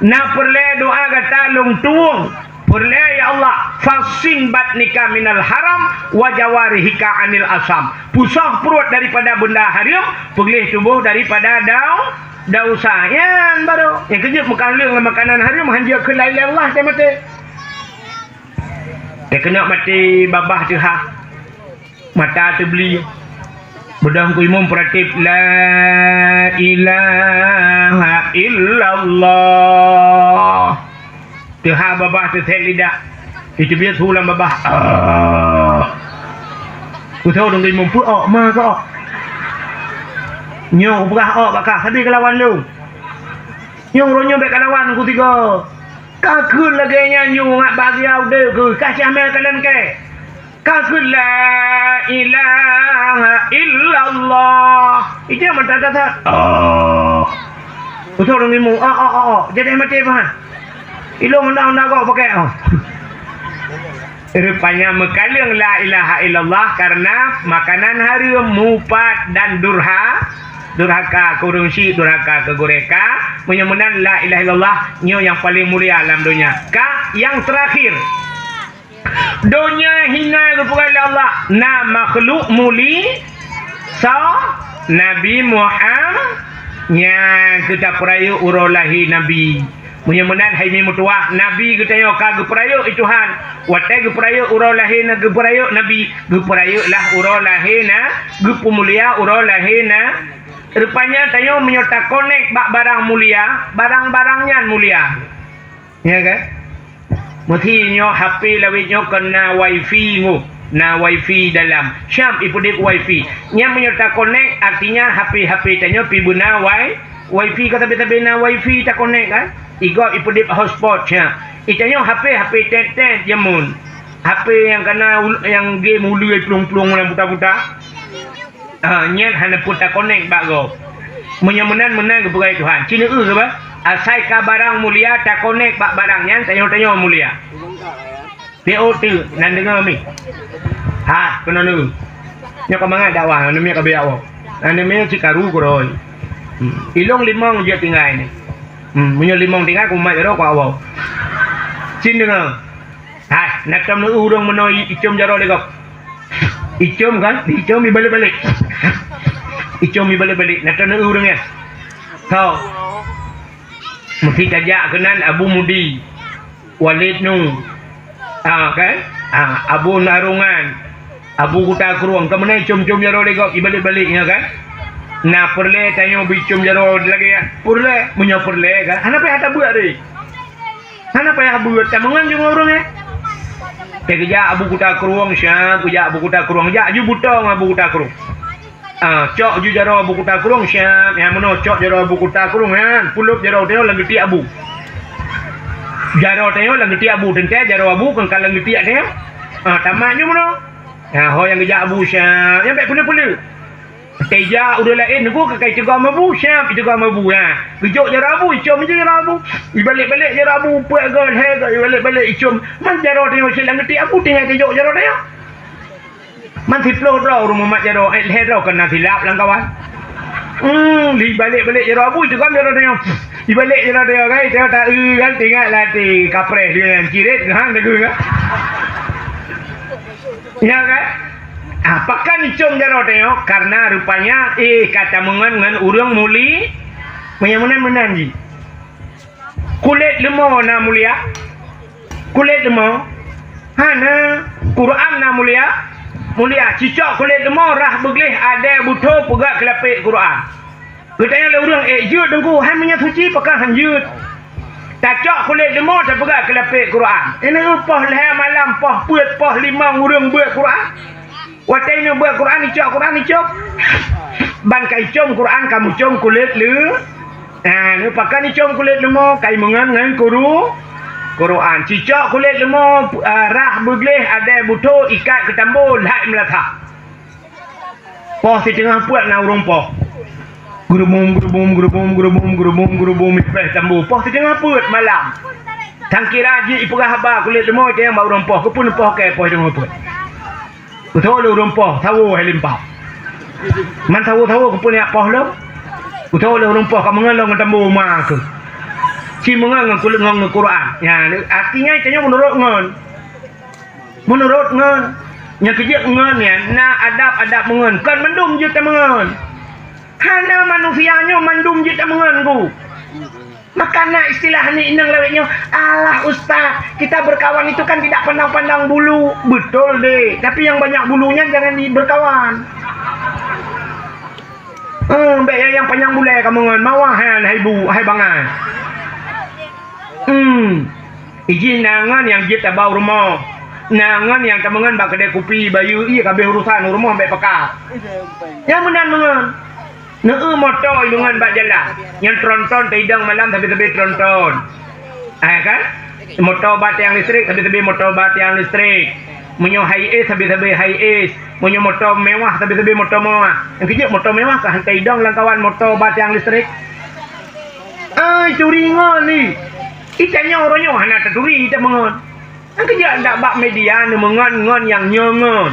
na peureulée doa gata lôn tuwông? Peureulée, ya Allah, "Fahsin batnika minal haram wa jawarihika anil asam." Pusoh pruet daripada beunda hareuem, peugléh tuboh daripada dau-, dausa. Nyan baru. Nyang keujeuet meukaleueng lam makanan hareuem, hanjeuet keu la ilaha illallah teuh maté. Teukeunok maté babah teuhah. Mata teubli. Beudôh keu imum peuratib, "La ilaha illallah." Teuhah babah teusét lidah. Iteubiet su lam babah. Ah. Kutô dong imum, "Peu ok, ma ka ok. Nyoe upeugah ok bak kah, sabe kalawan lôn. Nyoe uroe nyoe bék kalawan kutiga." Ka kheun lagée nyan nyoe ngat bahagia udeb keu, ka siamé kalon kée. Ka kheun, "La ilaha illallah." Ija mata dasar. Oh. Usoe ureuëng imu. Oh, oh, oh, oh. Jadi maté pahan. Ilong unda-unda kok pakai, oh. Rupanya meukaleueng la ilaha illallah karena makanan hareuem, mupat dan durha-, durhaka keu ureuëng syik, durhaka keu gurée ka. Meunyoe meunan la ilaha illallah nyoe nyang paleng mulia lam donya. Ka nyang teurakhir. Donya hina geupeugah lé Allah, na makhluk muli, soe? Nabi Muham-, nyan keu tapeurayeuk uroe lahé Nabi. Meunyoe meunan hai mi meutuwah, Nabi geutanyoe ka geupeurayeuk i Tuhan. Watée geupeurayeuk uroe lahé na geupeurayeuk Nabi, geupeurayeuklah uroe lahé na, geupeumulia uroe lahé na. Rupanya tanyoe meunyoe takonek bak barang mulia, barang-barang nyan mulia. Ya kan? Meusi nyoe H P lawét nyoe kon na wifi nyoe, na wifi dalam. Siab ipeudeb wifi. Nyan meunyoe takonek, artinya H P-H P tanyoe pi beuna wi-, wifi, ka sabe-sabe na wifi takonek kan? Igob ipeudeb hotspot siab. Itanyoe H P, H P tet-tet jameun. H P nyang kana ul-, nyang game uleue plueng-plueng lam buta-buta. Ah, nyan hana peue takonek bak gob. Meunyoe meunan, meunan geupeugah Tuhan. Ci neueu geuba? Asai ka barang mulia takonek bak barang nyan, tanyoe-tanyoe mulia. P O T, nan deungoe mi. Ha, keunoe neueu. Nyoe ka mangat dakwah, aneuk miet ka beuyak woe. Aneuk miet cit karu keudroe. Hmm. Ilong limong jeuet tinggai ni. Hmm, meunyoe limong tinggai, kumat jaroe ku awak. Cin deungoe. Hai, na tom neueu ureuëng meunoe i-, icom jaroe lé gob. Icom kan? Icom ibalek-balek. Icom ibalek-balek. Na tom neueu ureuëng nyan. Tho. Meusi tajak keunan Abu Mudi, Walid Nu. Ah, kan? Ah, Abu Narungan, Abu Kuta Krueng. Ka meunan icom-com jaroe lé gob ibalek-balek nyan kan? Na peureulée tanyoe bicom jaroe lagée nyan? Peureulée. Meunyoe peureulée kan? Hana payah tabeuet deh. Hana payah beuet, tameungon jih ngon ureuëng, eh. Teukeujak Abu Kuta Krueng, siab, keujak Abu Kuta Krueng. Jak ju butong Abu Kuta Krueng. Ah, cok ju jaroe Abu Kuta Krueng, siab. Nyang meunoe cok jaroe Abu Kuta Krueng, nyan. Pulop jaroe teuh lam geutiek Abu. Jaroe teuh lam geutiek Abu, teuntée jaroe Abu kon ka lam geutiek teuh. Ah, tamat ju meunoe. Ah, ho nyang geujak Abu, siab. Nyang bék peuleueh-peuleueh. Teujak ureuëng laén, nyoe ka kai teugom Abu, siab iteugom Abu, ha. Geujok jaroe Abu, icom jaroe Abu. Ibalek-balek jaroe Abu, peuet goe, lhée goe, ibalek-balek icom. Man jaroe tanyoe cit lam geutiek Abu, tinggai teujok jaroe tanyoe. Man siplôh droe ureuëng mumat jaroe, eh, lhée droe keunan silap lam kawan. Hmm, ibalek-balek jaroe Abu, iteugom jaroe tanyoe. Ibalek jaroe tanyoe, kai, tanyoe ta-, eu, kan, teuingat lah, ti, kapreh dia nyan, ciret, hang, teugeuh, kan. Ya kan? Ah, pakon icom jaroe tanyoe? Karena rupanya, eh, ka tameungon ngon ureuëng muli-, meunyan meunan-meunan jih. Kulét leumô na mulia? Kulét leumô? Hana. Quran na mulia? Mulia. Cicok kulét leumô rhah beugleh adée beuthô peugah keulapek Quran. Geutanyoe lé ureuëng, "Eh, jeuet Teungku, hai meunyoe suci pakon han jeuet?" Tacok kulét leumô tapeugah keu lapék Quran. Ineuk poh lhèe malam, poh peuet, poh limong ureueng beuet Quran. Watèe ineuk beuet Quran, icok Quran, icok. Ban ka icom Quran, ka mucom kulét leu-, ha, neupakon icom kulét leumô, ka imeungon ngon kuru-, Quran. Cicok kulét leumô, ah, rhah beugleh, adèe butho, ikat keu tambô, lhak meulasah. Poh siteungoh peuet na ureueng poh. Geurubum, geurubum, geurubum, geurubum, geurubum, geurubum, ipèh tambô. Poh siteungoh peuet malam. Sangkira jeuet ipeugah haba kulét leumô, itanyong bak ureueng poh, "Keupeue neupoh kèe poh siteungoh peuet?" Kutho lé ureueng poh, sawo hai limpah. Man sawo-sawo keupeue neujak poh lom? Kutho lé ureueng poh, ka meungon lom ngon tambô ma keuh. Ci meungon ngon kulét ngon, ngon Quran. Nyan, artinya, tanyoe meunurot ngon. Meunurot ngon. Nyang keujeuet ngon nyan, na adab-adab meungon. Kon mandum jeuet tameungon. Hana manusia nyoe mandum jeuet tameungon, Teungku. Maka na istilah ni inong lawét nyoe, "Alah Ustaz, kita berkawan itu kan tidak pandang-pandang bulu." Betul deh, tapi yang banyak bulunya jangan di-, berkawan. Eh, bèk nyang, nyang panyang bulèe kamoe ngon mawah nyan, hai bu, hai bangai. Hmm. Ijih na ngon nyang jeuet tabau rumoh. Na ngon nyang tameungon bak keudè kupi, bayeue ié ka abéh urosan, rumoh bèk peka. Nyang meunan meungon. Neueu moto imeungon bak jalan. Nyang tronton taidong malam sabe-sabe tronton. Ah, kan? Moto ba tiang listrik, sabe-sabe moto ba tiang listrik. Meunyoe Hiace, sabe-sabe Hiace. Meunyoe moto mewah, sabe-sabe moto mewah. Nyang keujeuet moto mewah ka han taidong lam kawan moto ba tiang listrik. Ai, turi ngon ni. Itanyoe uroe nyoe hana taturi, tameungon. Nyang keujeuet dak bak media neumeungon ngon nyang nyoe ngon.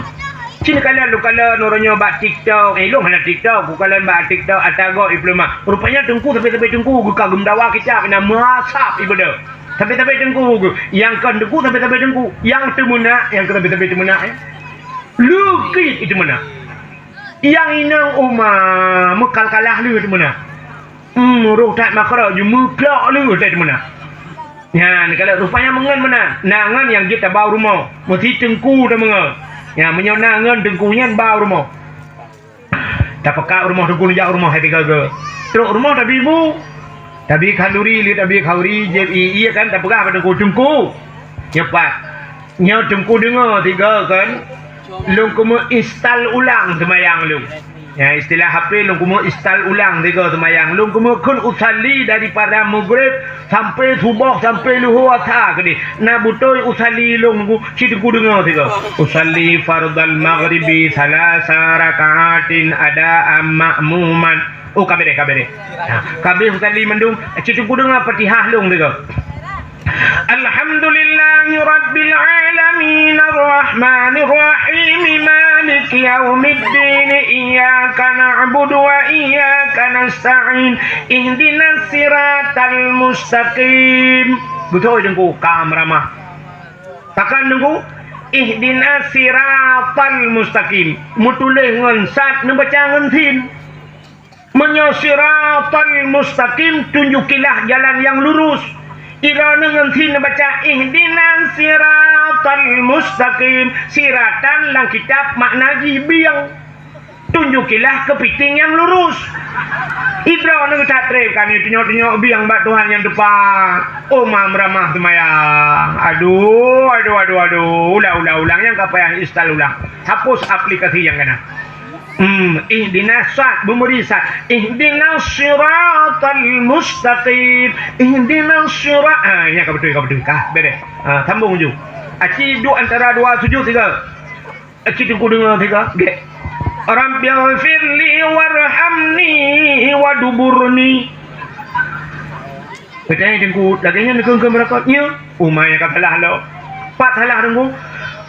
Ci neukalon lôn kalon uroe nyoe bak TikTok. Eh, lôn hana TikTok, kukalon bak TikTok ata gob ipeuleumak. Rupanya teungku sabe-sabe teungku geuka geumeudawa kitab, na meuasab ibadah. Sabe-sabe teungku geuh. Nyang kon teungku sabe-sabe teungku. Nyang teumeunak, nyang kon sabe-sabe teumeunak, eh. Leukit iteumeunak. Nyang inong uma meukal-kalah lé teumeunak. Hmm, roh that makro ju meuklok lé that teumeunak. Nyan, kalau rupanya meungon meunan, na ngon nyang jeuet tabau rumoh, meusi teungku tameungon. Nyan, meunyoe na ngon teungku nyan bau rumoh. Tapeuka rumoh teungku, neujak rumoh hai tiga-tiga. Trok rumoh tabi bu. Tabi khanduri lé, tabi khanduri, jép ié kan, tapeugah bak teungku, "Teungku, nyoe pat. Nyoe teungku deungoe tiga kan, lôn keumeung instal ulang seumayang lôn." Ya, istilah HP lôn keumeung instal ulang tiga seumayang. Lôn keumeung kheun usalli daripada Maghrib sampai suboh, sampai luhur, asa keudeh. Na beutôi usalli lôn ku, ci teungku deungoe tiga. "Usalli fardal maghribi salasa raka'atin adaan ma'muman." Oh, ka beres, ka beres. Ha, ka beres usalli mandum, ci teungku deungoe Fatihah lôn tiga. Alhamdulillahi rabbil alamin, arrahmanir rahim, maliki yaumiddin, iyyaka na'budu wa iyyaka nasta'in, ihdinas siratal mustaqim. Beutôi teungku, ka meuramah. Pakon teungku, ihdinas siratal mustaqim. Meutuléh ngon sad, neubaca ngon sin. Meunyoe siratal mustaqim, tunjukilah jalan yang lurus. Droeneuh ngon sin neubaca ihdinas siratal mustaqim. Siratan lam kitab makna jih bieng. Tunjukilah keupiting nyang lurus. Droeneuh that treb ka neutunyok-tunyok bieng bak Tuhan nyang teupat. Oh, ma meuramah seumayang. Aduh, aduh, aduh, aduh. Ulang, ulang, ulang. Nyang ka payah instal ulang. Hapus aplikasi nyang kana. Hmm, ihdinas sad, beumeuri sad. Ihdinas siratal mustaqim. Ihdinas sira-, ah, nyan ka beutôi, ka beutôi. Ka, beres. Ah, sambung ju. Aci duek antara dua sujud tiga. Aci teungku deungoe tiga. Gek. Rabbighfirli warhamni waduburni. Geutanyong teungku, lagèe nyan neukheun-kheun beurangkat nyoe? Uma nyang ka salah lom. Pat salah teungku?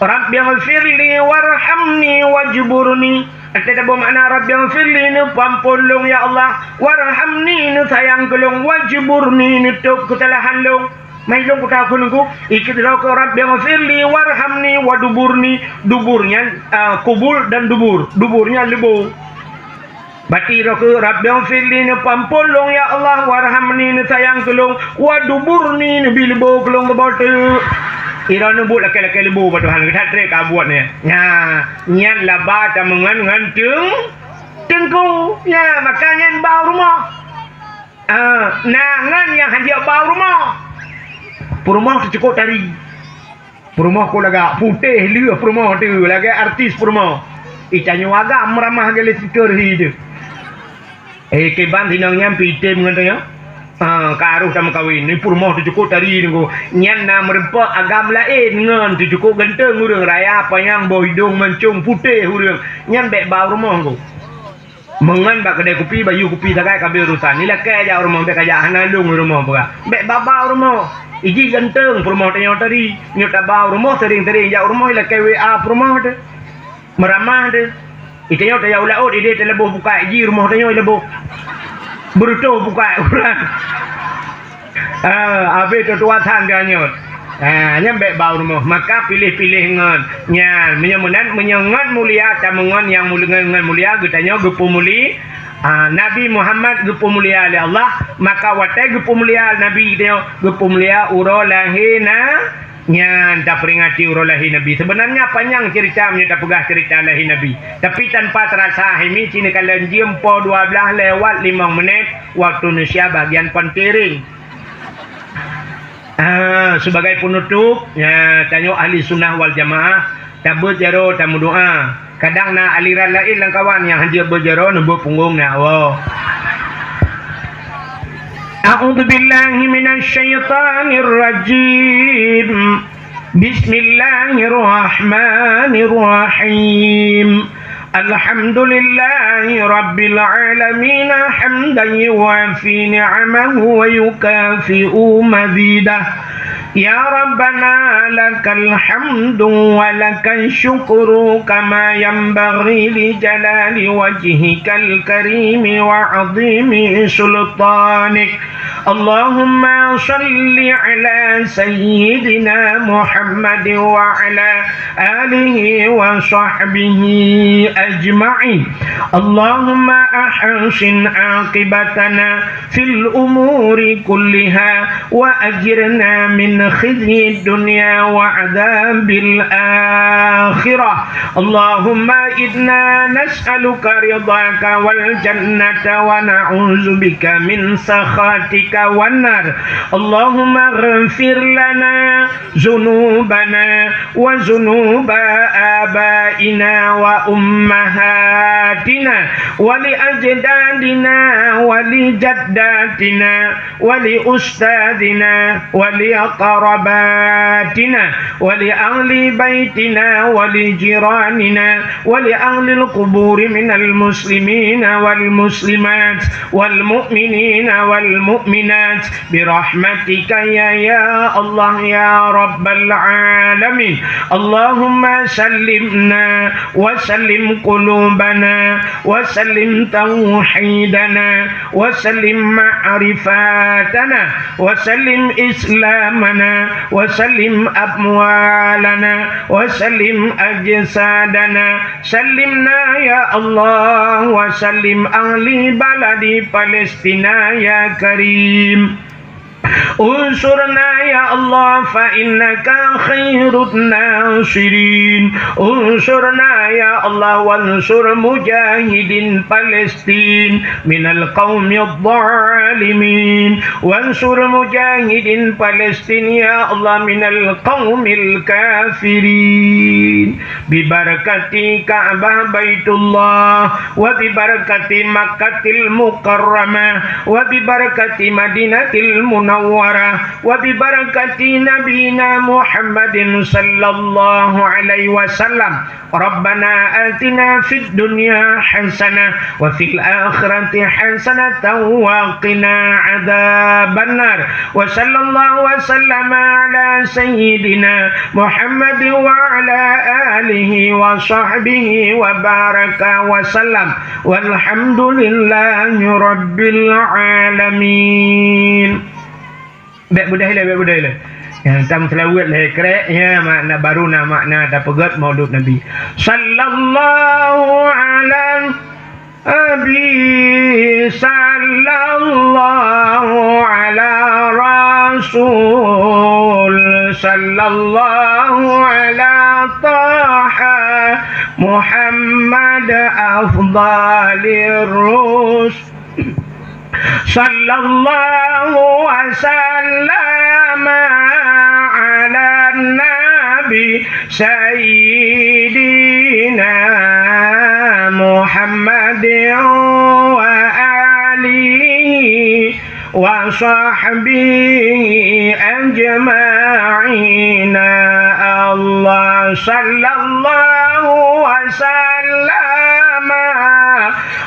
Rabbighfirli warhamni wajburni. Ata tabeumakna Rabbighfirli, neupeuampôn lôn ya Allah, warhamni, neusayang keu lôn, wajburni, neutôb keusalahan lôn. Mai lôn kutafsir teungku, ikeu droe keu Rabbighfirli warhamni waduburni. Dubur nyan, ah, kubul dan dubur. Dubur nyan leubô. Bati droe keu Rabbighfirli, neupeuampôn lôn ya Allah, warhamni, neusayang keu lôn, waduburni, neubi leubô keu lôn keuboh teuk. Droeneuh buet lakèe-lakèe leubô bak Tuhan, geuthat treb ka buet nyan. Nyan, nyan laba tameungon ngon teung-, teungku. Nyan, maka nyan bau rumoh. Ah, na ngon nyang hanjeuet ba u rumoh. Peurumoh teucukôp tari. Peurumoh kok lagak putéh lheueh peurumoh teuh, lagèe artis peurumoh. Ih, tanyoe agam meuramah lé sikeue hi teuh. Eh, kiban sinong nyan pih item ngon tanyoe. Ah, ka harôh tameukawen. Ni peurumoh teucukôp tari nyoe. Nyan na meureumpok agam laén ngon teucukôp ganteng ureueng, raya panyang, boh idông mancông, putéh ureueng. Nyan bèk ba u rumoh nyoe. Meungon bak keudè kupi, bayeue kupi sagai ka abéh urosan. Ilakèe jak u rumoh, bèk kajak hana lôn u rumoh peugah. Bèk ba-ba u rumoh. Ijih ganteng peurumoh tanyoe tadi. Nyoe taba u rumoh, sering-sering jak u rumoh, ilakèe W A peurumoh teuh. Meuramah teuh. Itanyoe tajak u laôt, idéh taleuboh bukai, ijih rumoh tanyoe ileuboh. Beureutôh bukai ureueng. Ah, abéh teutuatan geuh nyoe. Ah, nyan bèk ba u rumoh. Maka piléh-piléh ngon. Nyan, meunyoe meunan, meunyoe ngon mulia, tameungon nyang mul-, ngon, ngon mulia, geutanyoe geupeumulia. Ah, Nabi Muhammad geupeumulia lé Allah, maka watèe geupeumulia Nabi geutanyoe, geupeumulia uroe lahé na-, nyan tapeuringati uroe lahé Nabi. Seubeunarnya panyang ceurita meunyoe tapeugah ceurita lahé Nabi. Tapi tanpa teurasa, hai mi, ci neukalon jeuem poh dua blaih lewat limong menit, waktu Indonesia bahagian Pontiring. Ah, sebagai penutup, ya, tanyoe ahli sunnah wal jamaah, tabeuet jaroe tameudoa. Kadang na aliran laén lam kawan nyang hanjeuet beuet jaroe, neubeuet punggong neuwoe. A'udzubillahi minasyaitonirrajim. Bismillahirrahmanirrahim. Alhamdulillahi rabbil alamin, hamdan yuwafi ni'amahu wa yukafi'u mazidah. Ya Rabbana, lakal hamdu wa lakal syukru kama yanbaghi li jalali wajhikal karimi wa azimi sultanik. Allahumma salli ala sayyidina Muhammad wa ala alihi wa sahbihi ajma'in. Allahumma ahsin aqibatana fil umuri kulliha wa ajirna min khizyid dunya wa adzabil akhirah. Allahumma inna nas'aluka ridhaka wal jannata wa na'udzubika min sakhatika wan nar. Allahumma ighfir lana dzunubana wa dzunuba abaina wa ummahatina wa li ajdadina wa li jaddatina wa li ustadzina wa li aqrabatina wa li ahli baitina wa li jiranina wa li ahlil quburi minal muslimina wal muslimat wal mu'minina wal mu'minat bi rahmatika ya, ya Allah, ya Rabbal alamin. Allahumma sallimna wa sallim qulubana wa sallim tauhidana wa sallim ma'rifatana wa sallim islamana wa sallim amwalana wa sallim ajsadana. Sallimna ya Allah wa sallim ahli baladi Palestina ya Karim. Unsurna ya Allah fa innaka khairun nasirin. Unsurna ya Allah wansur mujahidin Palestina minal qaumidh dhalimin. Wansur mujahidin Palestina ya Allah minal qaumil kafirin. Bibarakati Ka'bah Baitullah, wa bibarakati Makkatil Mukarramah, wa bibarakati Madinatil Munawwarah, wa bibarakati Nabina Muhammadin sallallahu alaihi wasallam. Rabbana atina fid dunya hasanah wa fil akhirati hasanatan wa qina adzabannar. Wa sallallahu wa sallama ala sayyidina Muhammad wa ala alihi wa sahbihi wa baraka wa sallam. Walhamdulillahi rabbil alamin. Bèk beudôh ilèe, bèk beudôh ilèe. Nyang tam seulaweuet lhèe krek, nyan makna, baru na makna tapeugèt Maulud Nabi. Sallallahu ala Nabi, sallallahu ala Rasul, sallallahu ala Taha Muhammad afdalir rusul. Sallallahu wa sallama ala nabi sayyidina Muhammadin wa alihi wa sahbihi ajma'in. Allah sallallahu wa sallama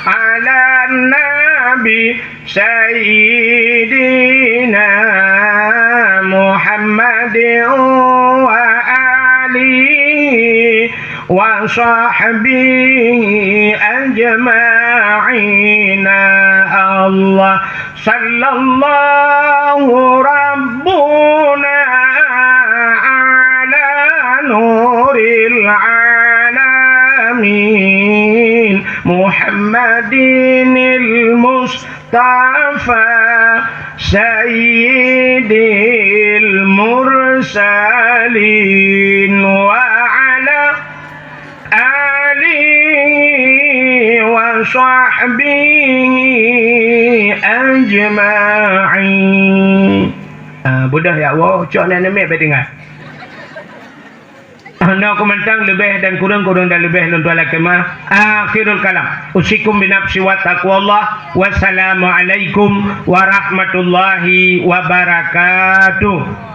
ala nabi sayyidina Muhammadin wa alihi wa sahbihi ajma'in. Allah sallallahu rabbuna ala nuril alamin Muhammadinil Mustafa sayyidil mursalin wa ala alihi wa sahbihi ajma'in. Ah, beudôh ya Allah, cok aneuk namiet bak teungoh. Hana ku mantong leubeh dan kureueng, kureueng dan leubeh lôn tuan lakée meu'ah. Akhirul kalam. Usikum binafsi wa taqwallah. Wassalamualaikum warahmatullahi wabarakatuh.